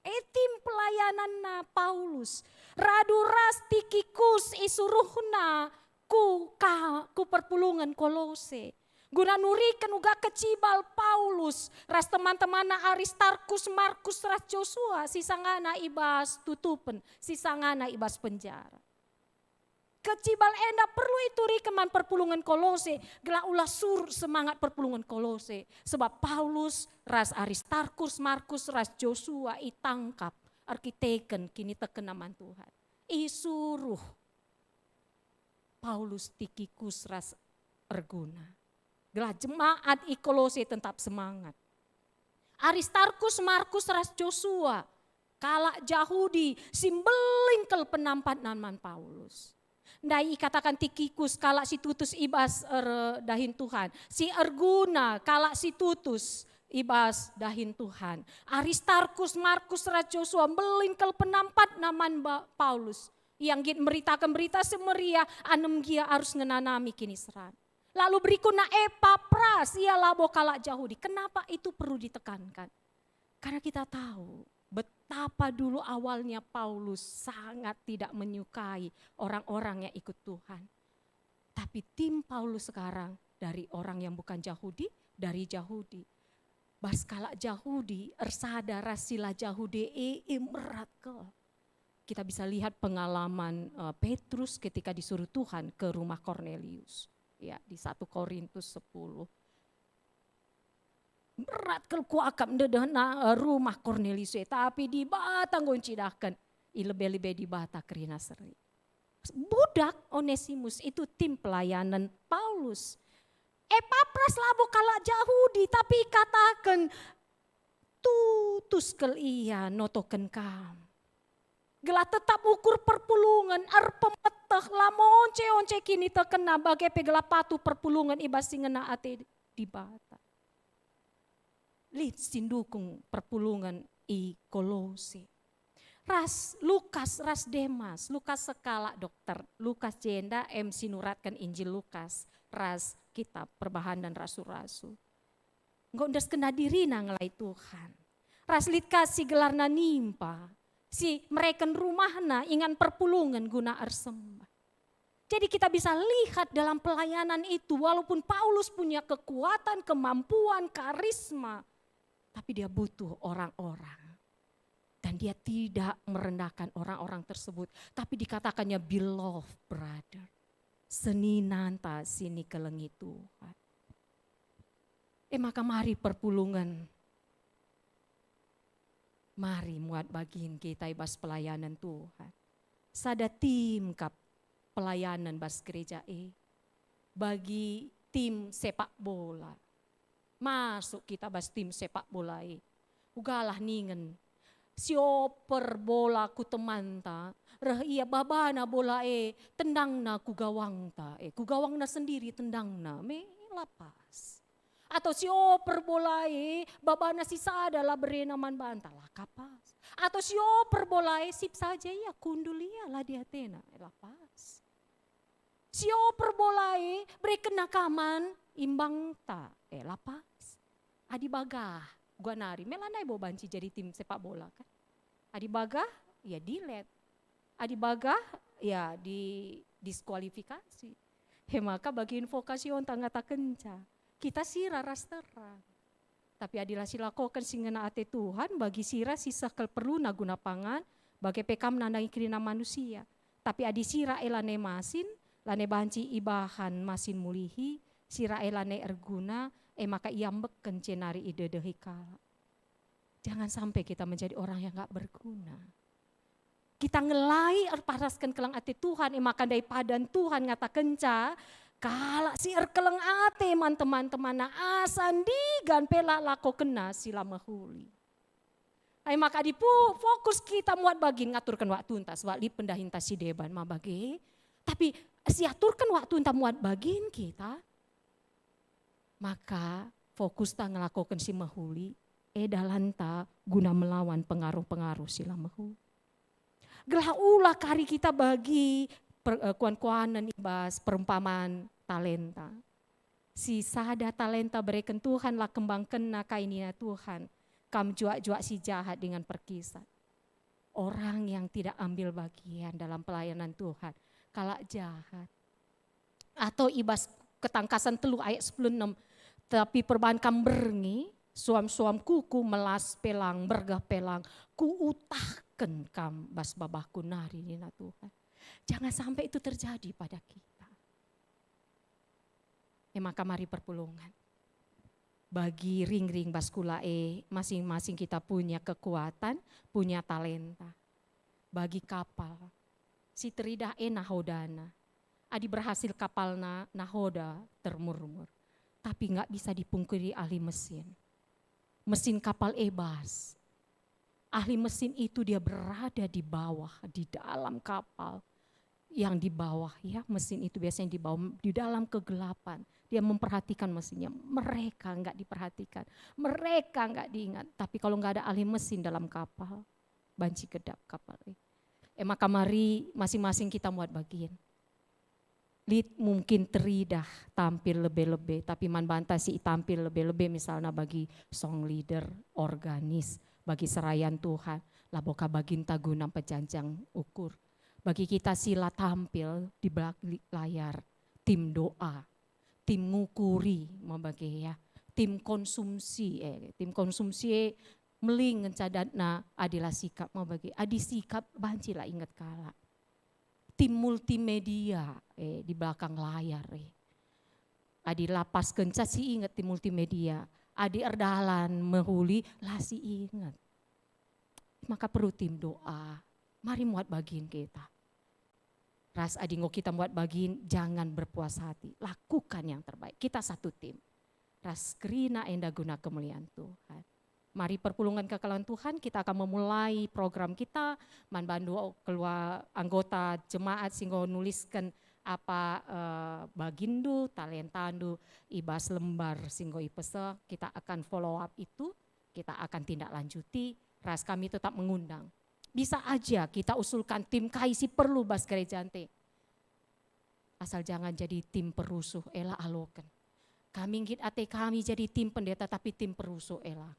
E tim pelayananna Paulus, radu ras Tikikus isuruhna ku ka-, ku perpulungen Kolose. Guna nuriken uga kecibal Paulus ras teman-temanna Aristarkus, Markus, ras Josua, si sangana i bas tutupen, si sangana i bas penjara. Kecibal enda perlu ituriken man perpulungen Kolose, gelah ulah surut semangat perpulungen Kolose, sebab Paulus ras Aristarkus, Markus, ras Josua itangkap erkiteken kinitekenna man Tuhan. Isuruh Paulus, Tikikus ras erguna. Gelah jemaat i Kolose tetap semangat. Aristarkus, Markus, ras Josua, kalak Jahudi si mbelin kal penampatna man Paulus. Ndai ikatakan Tikikus kalak si tutus i bas er-, dahin Tuhan, si erguna kalak si tutus i bas dahin Tuhan. Aristarkus, Markus, ras Josua mbelin kal penampatna man ba-, Paulus. Ia nggit meritaken Berita Si Meriah, anem gia arus ngenanami kiniseran. Lalu berikutna Epapras, ia labo kalak Jahudi. Kenapa itu perlu ditekankan? Karena kita tahu betapa dulu awalnya Paulus sangat tidak menyukai orang-orang yang ikut Tuhan. Tapi tim Paulus sekarang dari orang yang bukan Jahudi, dari Jahudi. Bas kalak Jahudi ersada ras si la Jahudi e, e merat kal. Kita bisa lihat pengalaman, eh, Petrus ketika disuruh Tuhan ke rumah Kornelius. Ya, di satu Korintus sepuluh. Berat kal kuakap ndedehna, eh, rumah Kornelius e, tapi Dibata enggo ncidahken, i lebe-lebe Dibata kerina seri. Budak Onesimus itu tim pelayanan Paulus. Epapras labo kalak Jahudi, tapi ikataken, "Tutus kal ia notoken kam." Gelah tetap ukur perpulungen, erpemeteh, la monce-once kinitekenna, bage pe gelah patuh perpulungen i bas si ngena ate Dibata. Lit si ndukung perpulungen i Kolose. Ras Lukas, ras Demas. Lukas sekalak dokter. Lukas jenda em si nuratken Injil Lukas ras kitab Perbahanen Rasul-rasul. Enggo endeskenna dirina ngelai Tuhan. Ras lit ka si gelarna Nimpa, si mereken rumahna ingan perpulungen guna ersembah. Jadi kita bisa lihat dalam pelayanan itu, walaupun Paulus punya kekuatan, kemampuan, karisma, tapi dia butuh orang-orang. Dan dia tidak merendahkan orang-orang tersebut, tapi dikatakannya beloved brother. Seninanta si nikelengi Tuhan. E maka mari perpulungen. Mari muat bagin kita i bas pelayanan Tuhan. Sada tim kap pelayanan bas gereja e. Bagi tim sepak bola. Masuk kita bas tim sepak bola e. Ugalah ningen. Sioper bola ku temanta, reh ia babana bola e, tendangna ku gawangta, e, ku gawangna sendiri tendangna, me la pas. Atau sioper bola e, babana si sada la berena man banta, la ka pas. Atau sioper bola e, sip saja ia, kundul ia, la diatena, e, la pas. Sioper bola e, berekenna ka man imbangta, e, la pas. Adi bagah, gua nari, me lanai bo banci jadi tim sepak bola, kan? Adi bagah, ya dilet. Adi bagah, ya di-, diskualifikasi. He maka bagi invokasionta ngatakenca, kita sira ras terang. Tapi adi la silakoken si ngena ate Tuhan, bagi sira si seh kal perluna guna pangan, bage pe kam nandangi kerina manusia. Tapi adi sira e lanai masin, lanai banci ibahan masin mulihi, sira e lanai erguna, e maka iambekken jenari idedehi kalak. Jangan sampai kita menjadi orang yang nggak berguna. Kita ngelai erparasken keleng ate Tuhan, e maka ndai padan Tuhan ngatakenca, Kalak si erkeleng ate man teman-temanna asa ndigan pe la lakokenna si la mehuli. Ai maka adi pu-, fokus kita muat bagin ngaturken waktunta, sebab lit pendahinta si deban ma bage. Tapi siaturken waktunta muat bagin kita, maka fokusta ngelakoken si mehuli, e dalanta guna melawan pengaruh-pengaruh si la mehuli. Gelah ula kari kita bagi per-, eh, kuan-kuanen i bas perumpaman talenta. Si sada talenta bereken Tuhan la kembangkenna kai nina Tuhan, kam juak-juak si jahat dengan perkisat. Orang yang tidak ambil bagian dalam pelayanan Tuhan, kalak jahat. Atau i bas Ketangkasan telu ayat sepuluh enam, tapi perbahan kam berngi, suam-suam kuku melas pelang, bergah pelang, kuutahken kam bas babahku nari, nina Tuhan. Jangan sampai itu terjadi pada kita. E maka mari perpulungen. Bagi ring-ring bas kula e, masing-masing kita punya kekuatan, punya talenta. Bagi kapal, si teridah e nahodana. Adi berhasil kapalna, nahoda termurmur. Tapi nggak bisa dipungkiri ahli mesin. Mesin kapal e bas. Ahli mesin itu dia berada di bawah, di dalam kapal. Yang di bawah, ya, mesin itu biasanya di bawah, di dalam kegelapan. Dia memperhatikan mesinnya. Mereka nggak diperhatikan. Mereka nggak diingat. Tapi kalau nggak ada ahli mesin dalam kapal, banci gedap kapal e. E maka mari masing-masing kita muat bagin. Lit mungkin teridah tampil lebe-lebe, tapi man banta si tampil lebe-lebe, misalna bagi song leader, organis, bagi serayan Tuhan, labo ka baginta guna pejanjang ukur. Bagi kita si la tampil di balik layar, tim doa, tim ngukuri ma bage ya, tim konsumsi, eh, tim konsumsi e meling ngenca datna adi la sikap ma bage. Adi sikap banci la inget kalak. Tim multimedia, eh, di belakang layar, eh. Adi la pas kenca si inget tim multimedia, adi erdalan mehuli la si inget. Maka perlu tim doa. Mari muat bagin kita. Ras adi enggo kita muat bagin, jangan berpuas hati. Lakukan yang terbaik. Kita satu tim. Ras kerina enda guna kemuliaan Tuhan. Mari perpulungen kekelengen Tuhan, kita akan memulai program kita. Man bandu keluar anggota jemaat si enggo nulisken apa, eh, baginndu, talentandu i bas lembar si enggo ipeseh, kita akan follow up itu, kita akan tindak lanjuti, ras kami tetap mengundang. Bisa aja kita usulkan tim kai si perlu bas gereja ente. Asal jangan jadi tim perusuh, ela aloken. Kami nggit ate kami jadi tim pendeta, tapi tim perusuh ela.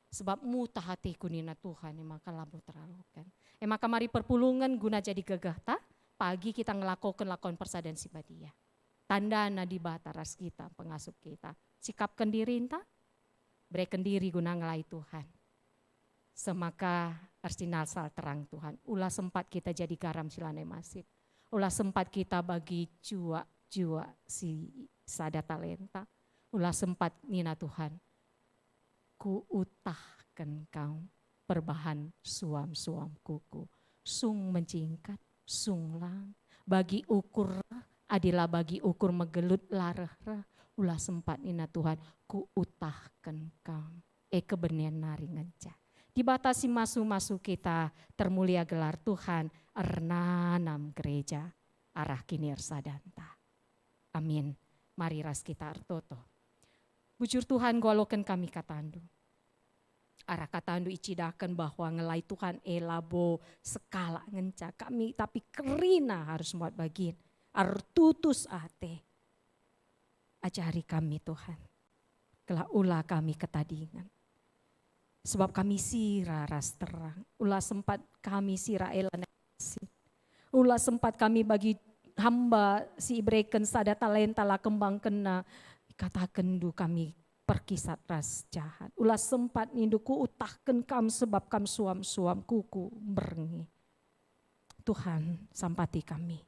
Sebab mutah ateku nina Tuhan, e maka labo teraloken. E maka mari perpulungen guna jadi gegehta, pagi kita ngelakoken lakon persadan si badia. Tandana Dibata ras kita, pengasup kita. Sikapken dirinta, bereken diri guna ngelai Tuhan. Semaka ersinalsal terang Tuhan. Ula sempat kita jadi garam si lanai masip. Ula sempat kita bagi juak-juak si sada talenta. Ula sempat nina Tuhan, "Kuutahken kam perbahan suam-suam kuku. Sung mencingkat, sung lang. Bagi ukur reh, adi la bagi ukur megelut la reh-reh. Ula sempat nina Tuhan, kuutahken kam." E kebenen nari ngenca. Dibata si masu-masu kita, termulia gelar Tuhan, ernanam gereja arah kinirsadanta. Amin. Mari ras kita ertoto. Bujur Tuhan, enggo aloken kami katandu. Arah katandu icidaken bahwa ngelai Tuhan e labo sekalak ngenca kami, tapi kerina harus muat bagin. Ertutus ate. Ajari kami, Tuhan, gelah ula kami ketadingen. Sebab kami sira ras terang, ula sempat kami sira e lanai masip. Ula sempat kami bagi hamba si ibereken sada talenta la kembangkenna, katakenNdu kami perkisat ras jahat. Ula sempat nindu, "Kuutahken kam sebab kam suam-suam kuku berngi." Tuhan, sampati kami.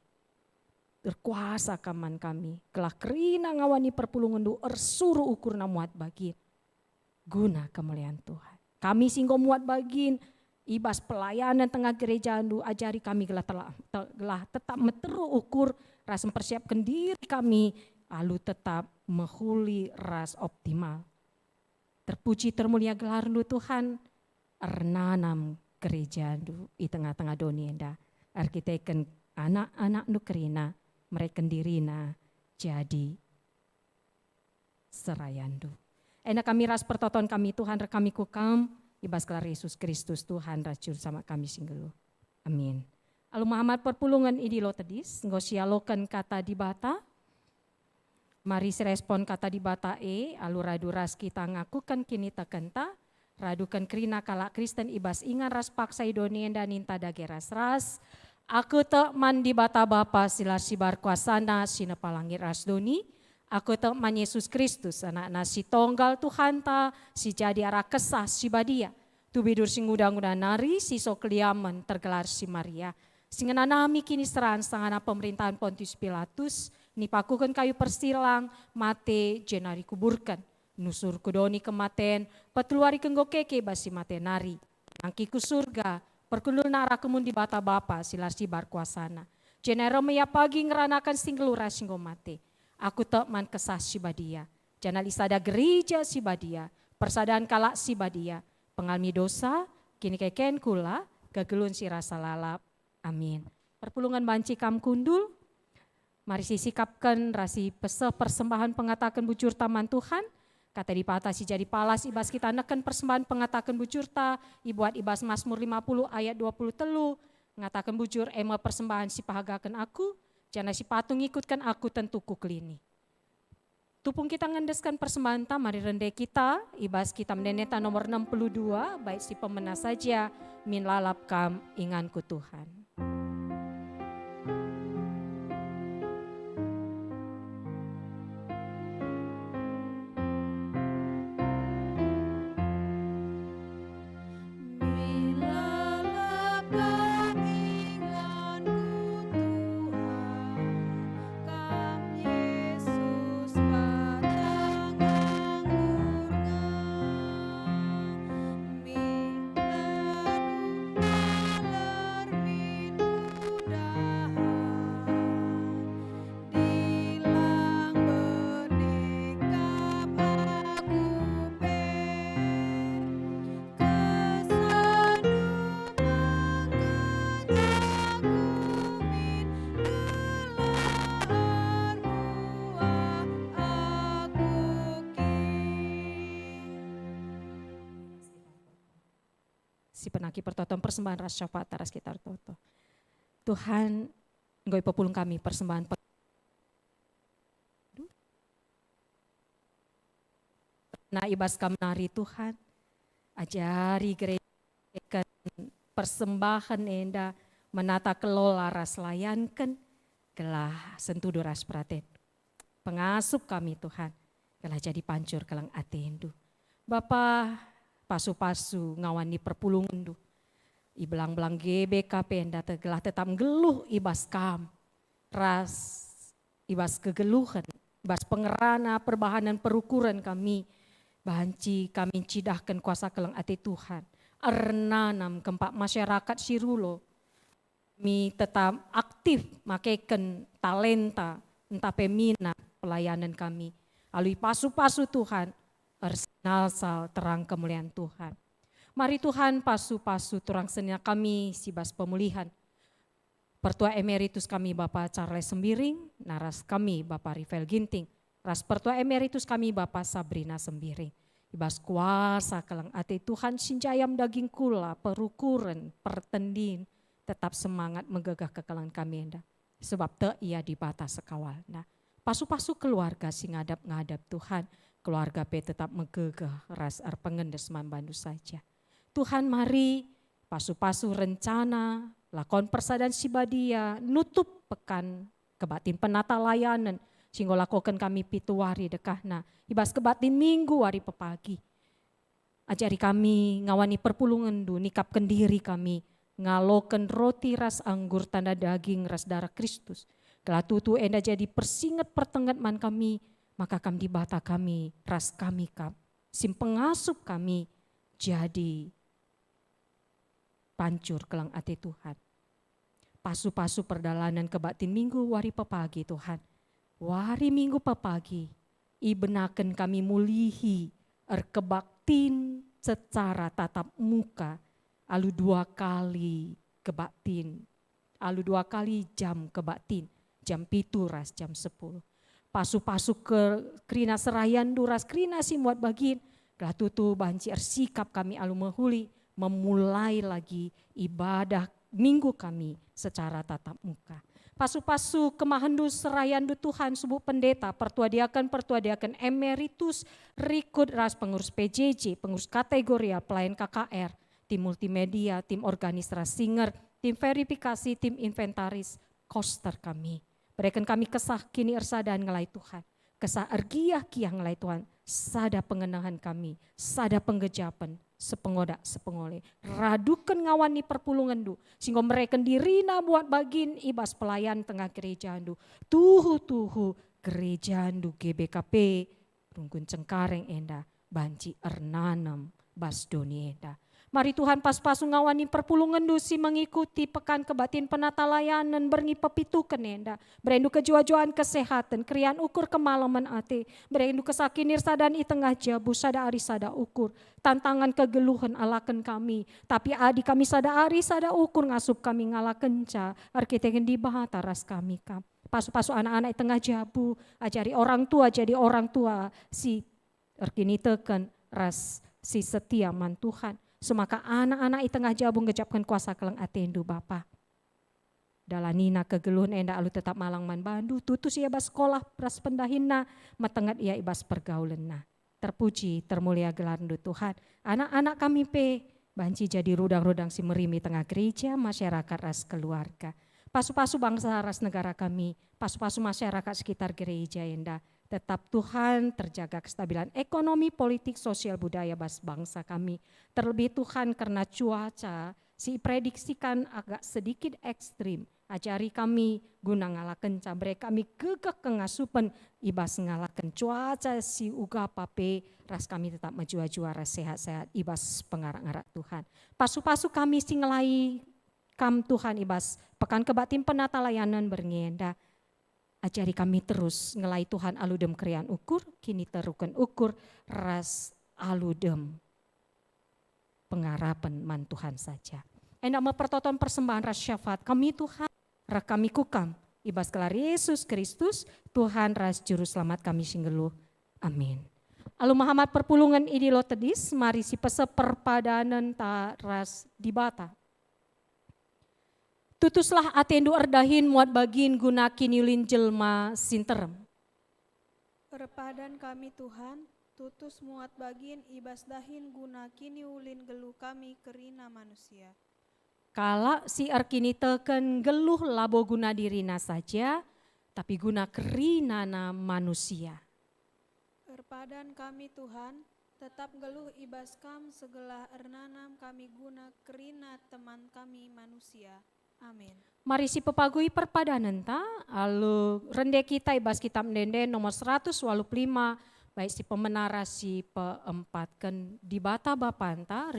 Erkuasa Kam man kami, gelah kerina ngawani perpulungenNdu ersuruh ukurna muat bagin guna kemulian Tuhan. Kami si enggo muat bagin i bas pelayanan tengah gerejaNdu, ajari kami gelah tela-, te-, gelah tetap meteruk ukur ras mempersiapken diri kami alu tetap mehuli ras optimal. Terpuji termulia gelarNdu Tuhan, ernanam gerejaNdu i tengah-tengah doni enda, erkiteken anak-anakNdu kerina mereken dirina jadi serayanNdu. Enda kami ras pertoton kami Tuhan, reh kami ku Kam, i bas gelar Yesus Kristus Tuhan ras Juru Selamat kami si nggeluh. Amin. Alu mehamat perpulungen idilo tedis, enggo sialoken kata Dibata. Mari sirespon kata Dibata e, alu radu ras kita ngakuken kinitekenta, raduken kerina kalak Kristen i bas ingan ras paksa i doni enda ninta dage ras-ras. Aku tek man Dibata Bapa si la sibar kuasana si nepa langit ras doni. Aku tek man Yesus Kristus, AnakNa si Tonggal Tuhanta, si jadi arah Kesah Si Badia. Tubi dur si nguda-nguda nari, si so keliamen tergelar si Maria, si ngenanami kiniseran sangana pemerintahen Pontius Pilatus, nipakuken kayu persilang, mate, jenari kuburken. Nusur ku doni kematen, petelu wari enggo keke bas si mate nari. Nangkih ku Surga, perkundulna arah kemun Dibata Bapa si la sibar kuasana. Jenari reh me Ia pagi ngeranaken si nggeluh ras si enggo mate. Aku tek man Kesah Si Badia, janah lit sada gereja si badia, persadan kalak si badia, pengalemi dosa, kinikeken kula, kegeluhen si rasa lalap. Amin. Perpulungen banci kam kundul. Mari sisikapken ras sipeseh persembahen pengataken bujurta man Tuhan. Kata Dibata si jadi palas i bas kita neken persembahen pengataken bujurta, ibuat i bas Masmur lima puluh ayat dua puluh telu, ngataken bujur e me persembahen si pahagaken aku, janah si patuh ngikutken aku tentu kukelini. Tupung kita ngendesken persembahenta, mari rende kita i bas Kitab Ende-endenta nomor enam puluh dua, bait si pemena saja, Min Lalap Kam Inganku Tuhan. Dilang bernakap aku pe, kesandu mengejak ku min, gelah erbuah aku kin. Si penangki pertoton persembahen ras syafaat ras kita ertoto. Tuhan, enggo ipepulung kami persembahen pe-, Nah, i bas Kam nari, Tuhan, ajari gereja persembahen enda, menata kelola ras layanken, gelah sentudu ras peraten. Pengasup kami, Tuhan, gelah jadi pancur keleng ateNdu. Bapa, pasu-pasu ngawan ni perpulungenNdu. I belang-belang G B K P enda te-, gelah tetap nggeluh i bas Kam, ras i bas kegeluhen, i bas pengerana perbahanen perukuren kami, banci kami ncidahken kuasa keleng ate Tuhan, ernanam kempak masyarakat si rulo, kami tetap aktif makeken talenta ntah pe mina pelayanen kami. Alu ipasu-pasu Tuhan, ersinalsal terang kemulian Tuhan. Mari Tuhan pasu-pasu turang senina kami si bas pemulihen. Pertua Emeritus kami Bapa Charles Sembiring, naras kami Bapa Rifael Ginting, ras Pertua Emeritus kami Bapa Sabrina Sembiring. I bas kuasa keleng ate Tuhan si njayam daging kula, perukuren, pertendin, tetap semangat megegeh kekelengen kami enda. Sebab tek Ia Dibata sekawalna. Pasu-pasu keluarga si ngadap-ngadap Tuhan, keluarga pe tetap megegeh ras erpengendes man bandu saja. Tuhan, mari pasu-pasu rencana, lakon persadan si badia, nutup pekan kebaktin penata layanen, si enggo lakoken kami pitu wari dekahna, i bas kebaktin Minggu wari pepagi. Ajari kami ngawani perpulungenNdu, nikapken diri kami, ngaloken roti ras anggur tanda daging ras darah Kristus, gelah tutu enda jadi persinget pertenget man kami, maka Kam Dibata kami, ras kami kap, si mpengasup kami jadi pancur keleng ate Tuhan. Pasu-pasu perdalanen kebaktin Minggu wari pepagi Tuhan. Wari Minggu pepagi, ibenaken kami mulihi erkebaktin secara tatap muka alu dua kali kebaktin, alu dua kali jam kebaktin, jam pitu ras jam sepuluh. Pasu-pasu ke-, kerina serayandu ras kerina si muat bagin, gelah tuhu banci ersikap kami alu mehuli, memulai lagi ibadah Minggu kami secara tatap muka. Pasu-pasu kemahendu serayandu Tuhan, subuk pendeta, pertua diaken, pertua diaken emeritus, rikut ras pengurus P J J, pengurus kategorial, pelayan K K R, tim multimedia, tim organis ras singer, tim verifikasi, tim inventaris, koster kami. Bereken kami kesah kini ersadan ngelai Tuhan. Kesah ergiah-giah ngelai Tuhan, sada pengenehen kami, sada penggejapen, sepengodak sepengole. Raduken ngawan ni perpulungenndu, si enggo mereken dirina muat bagin i bas pelayan tengah gerejandu. Tuhu-tuhu gerejandu G B K P Runggun Cengkareng enda banci ernanem bas doni enda. Mari Tuhan, pasu-pasu ngawan ni perpulungenndu si mengikuti Pekan Kebaktin Penatalayanen berngi pepituken enda. Berendu kejuah-juahen kesehaten, keriahen ukur kemalemen ate. Berendu kesah kinirsadan i tengah jabu, sada ari sada ukur. Tantangan kegeluhen alaken kami. Tapi adi kami sada ari sada ukur ngasup kami ngalakenca, erkiteken Dibata ras kami kam. Pasu-pasu anak-anak i tengah jabu, ajari orang tua jadi orang tua si erkiniteken ras si setia man Tuhan. Semaka anak-anak i tengah jabu ngejapken kuasa keleng atendu, Bapa. Dalanina kegeluhen enda alu tetap malang man bandu, tutus ia bas sekolah ras pendahinna, metenget ia i bas pergaulenna. Terpuji, termulia gelarndu Tuhan. Anak-anak kami pe banci jadi rudang-rudang si merimi tengah gereja, masyarakat ras keluarga. Pasu-pasu bangsa ras negara kami, pasu-pasu masyarakat sekitar gereja enda. Tetap Tuhan terjaga kestabilan ekonomi, politik, sosial, budaya bas bangsa kami. Terlebih Tuhan kerna cuaca si iprediksikan agak sedikit ekstrim. Ajari kami guna ngalakenca, bere kami gegeh kengasupen i bas ngalaken cuaca si uga pape ras kami tetap mejuah-juah ras sehat-sehat i bas pengarak-ngarak Tuhan. Pasu-pasu kami si ngelai Kam Tuhan i bas Pekan Kebaktin Penatalayanen berngi enda. Ajari kami terus ngelai Tuhan alu dem keriahen ukur, kiniteruken ukur, ras alu dem pengarapen man Tuhan saja. Enda me pertoton persembahen ras syafaat kami Tuhan, reh kami ku Kam, i bas gelar Yesus Kristus, Tuhan ras Juru Selamat kami si nggeluh. Amin. Alu mehamat perpulungen i Dilo Tedis, mari sipeseh perpadanenta ras Dibata. Tutuslah atendu erdahin muat bagin guna kiniulin jelma si nterem. Erpadan kami, Tuhan, tutus muat bagin i bas dahin guna kiniulin nggeluh kami kerina manusia. Kalak si erkiniteken nggeluh labo guna dirina saja, tapi guna kerinana manusia. Erpadan kami, Tuhan, tetap nggeluh i bas Kam segelah ernanam kami guna kerina teman kami manusia. Amin. Mari sipepagui perpadanenta, alu rende kita i bas Kitab Ende-enden nomor seratus waluh puluh lima, bait si pemena ras si peempatken. Dibata Bapanta,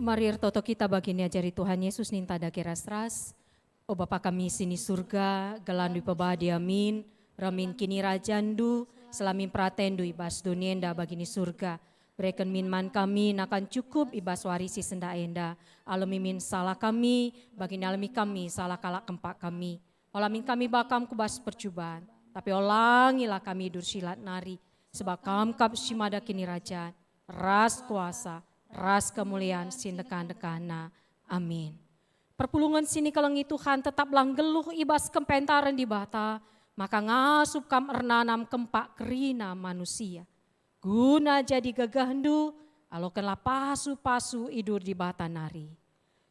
Mari ertoto kita bagi niajari Tuhan Yesus ninta dage ras-ras. O Bapa kami si ni Surga, gelarNdu ipebadi, amin. Reh min kinirajanNdu, seh la min peratenNdu i bas doni enda bagi ni Surga. Bereken min man kami nakan cukup i bas wari si sendah enda. Alemi min salah kami, bagi nalemi kami salah kalak kempak kami. Ola min kami ba Kam ku bas percuban, tapi olangilah kami idur si lat nari, sebab Kam kap si mada kinirajan, ras kuasa, ras kemulian si ndekah-ndekahna. Amin. Perpulungen si nikelengi Tuhan, tetaplah nggeluh i bas kepentaren Dibata, maka ngasup kam ernanam kempak kerina manusia. Guna jadi gegehndu, alokenlah pasu-pasu idur Dibata nari.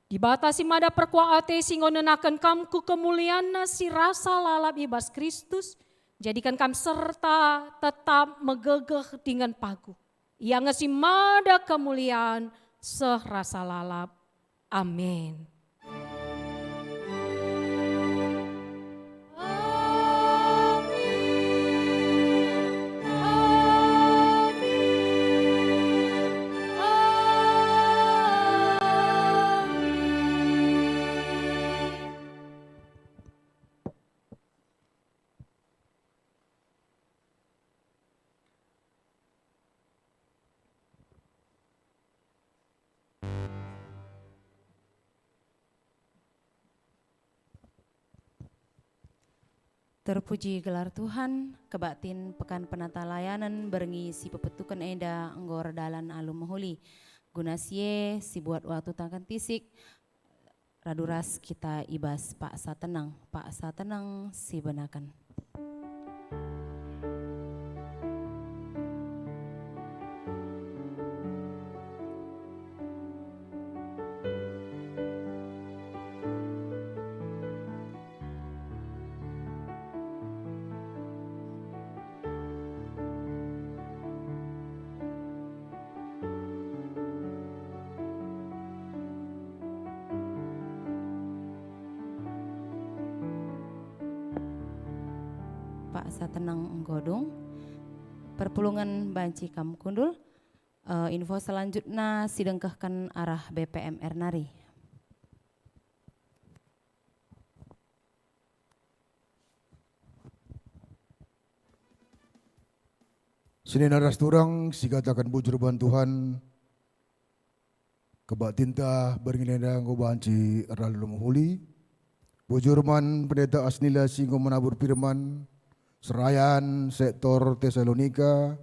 Dibata si mada perkuah ate si enggo nenaken kam ku kemulianNa si rasa lalap i bas Kristus, jadiken kam serta tetap megegeh dingen paguh. Ia nge si mada kemulian seh rasa lalap. Amin. Terpuji gelar Tuhan, kebaktin Pekan Penata Layanen berngi si pepetuken enda enggo erdalan alu mehuli. Guna si e, sibuat waktu tangkan tisik, radu ras kita i bas paksa tenang, paksa tenang sibenaken. Paksa tenang enggo dung. Perpulungen banci kam kundul. Eh, info selanjutna sidengkehken arah B P M R nari. Senina ras turang sikataken bujur man Tuhan, kebaktinta berngi enda enggo banci erlalu mehuli. Bujur man Pendeta Asnila si enggo menabur firman, serayan sektor Tesalonika,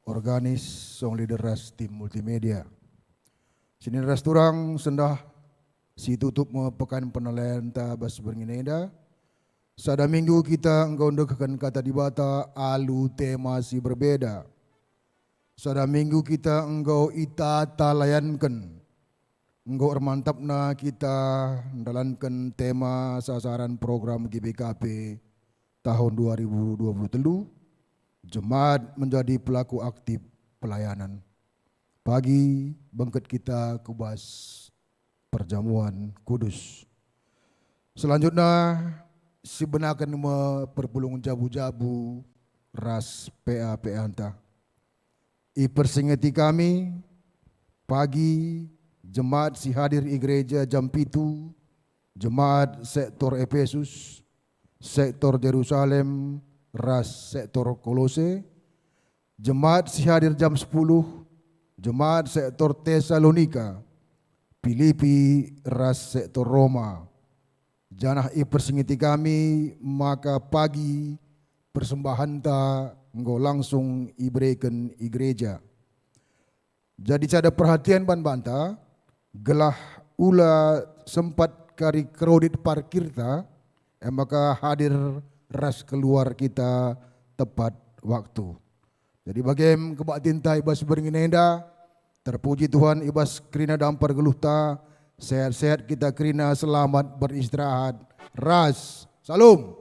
organis, song leader ras tim multimedia. Senina ras turang, sendah situtup me pekan penata layanta bas berngi enda. Sada minggu kita enggo ndekehken Kata Dibata alu tema si berbeda. Sada minggu kita enggo itata layanken. Enggo ermantapna kita ndalanken tema sasaran program G B K P tahun dua ribu dua puluh telu, Jemaat menjadi pelaku aktif pelayanan. Pagi bengket kita ku bas perjamuan kudus. Selanjutna, sibenaken me perpulungen jabu-jabu ras P A P A-nta. Ipersingeti kami, pagi, jemaat si hadir i gereja jam pitu, jemaat sektor Epesus, sektor Jerusalem, ras sektor Kolose, jemaat si hadir jam sepuluh, jemaat sektor Tesalonika, Pilipi, ras sektor Roma. Janah ipersingeti kami maka pagi persembahanta enggo langsung ibereken i gereja. Jadi sada perhatian man banta, gelah ula sempat kari kredit parkirta, e maka hadir ras keluar kita tepat waktu. Jadi bagem kebaktinta i bas berngi enda, terpuji Tuhan i bas kerina dampar geluhta, sehat-sehat kita kerina, selamat beristirahat. Ras. Salum.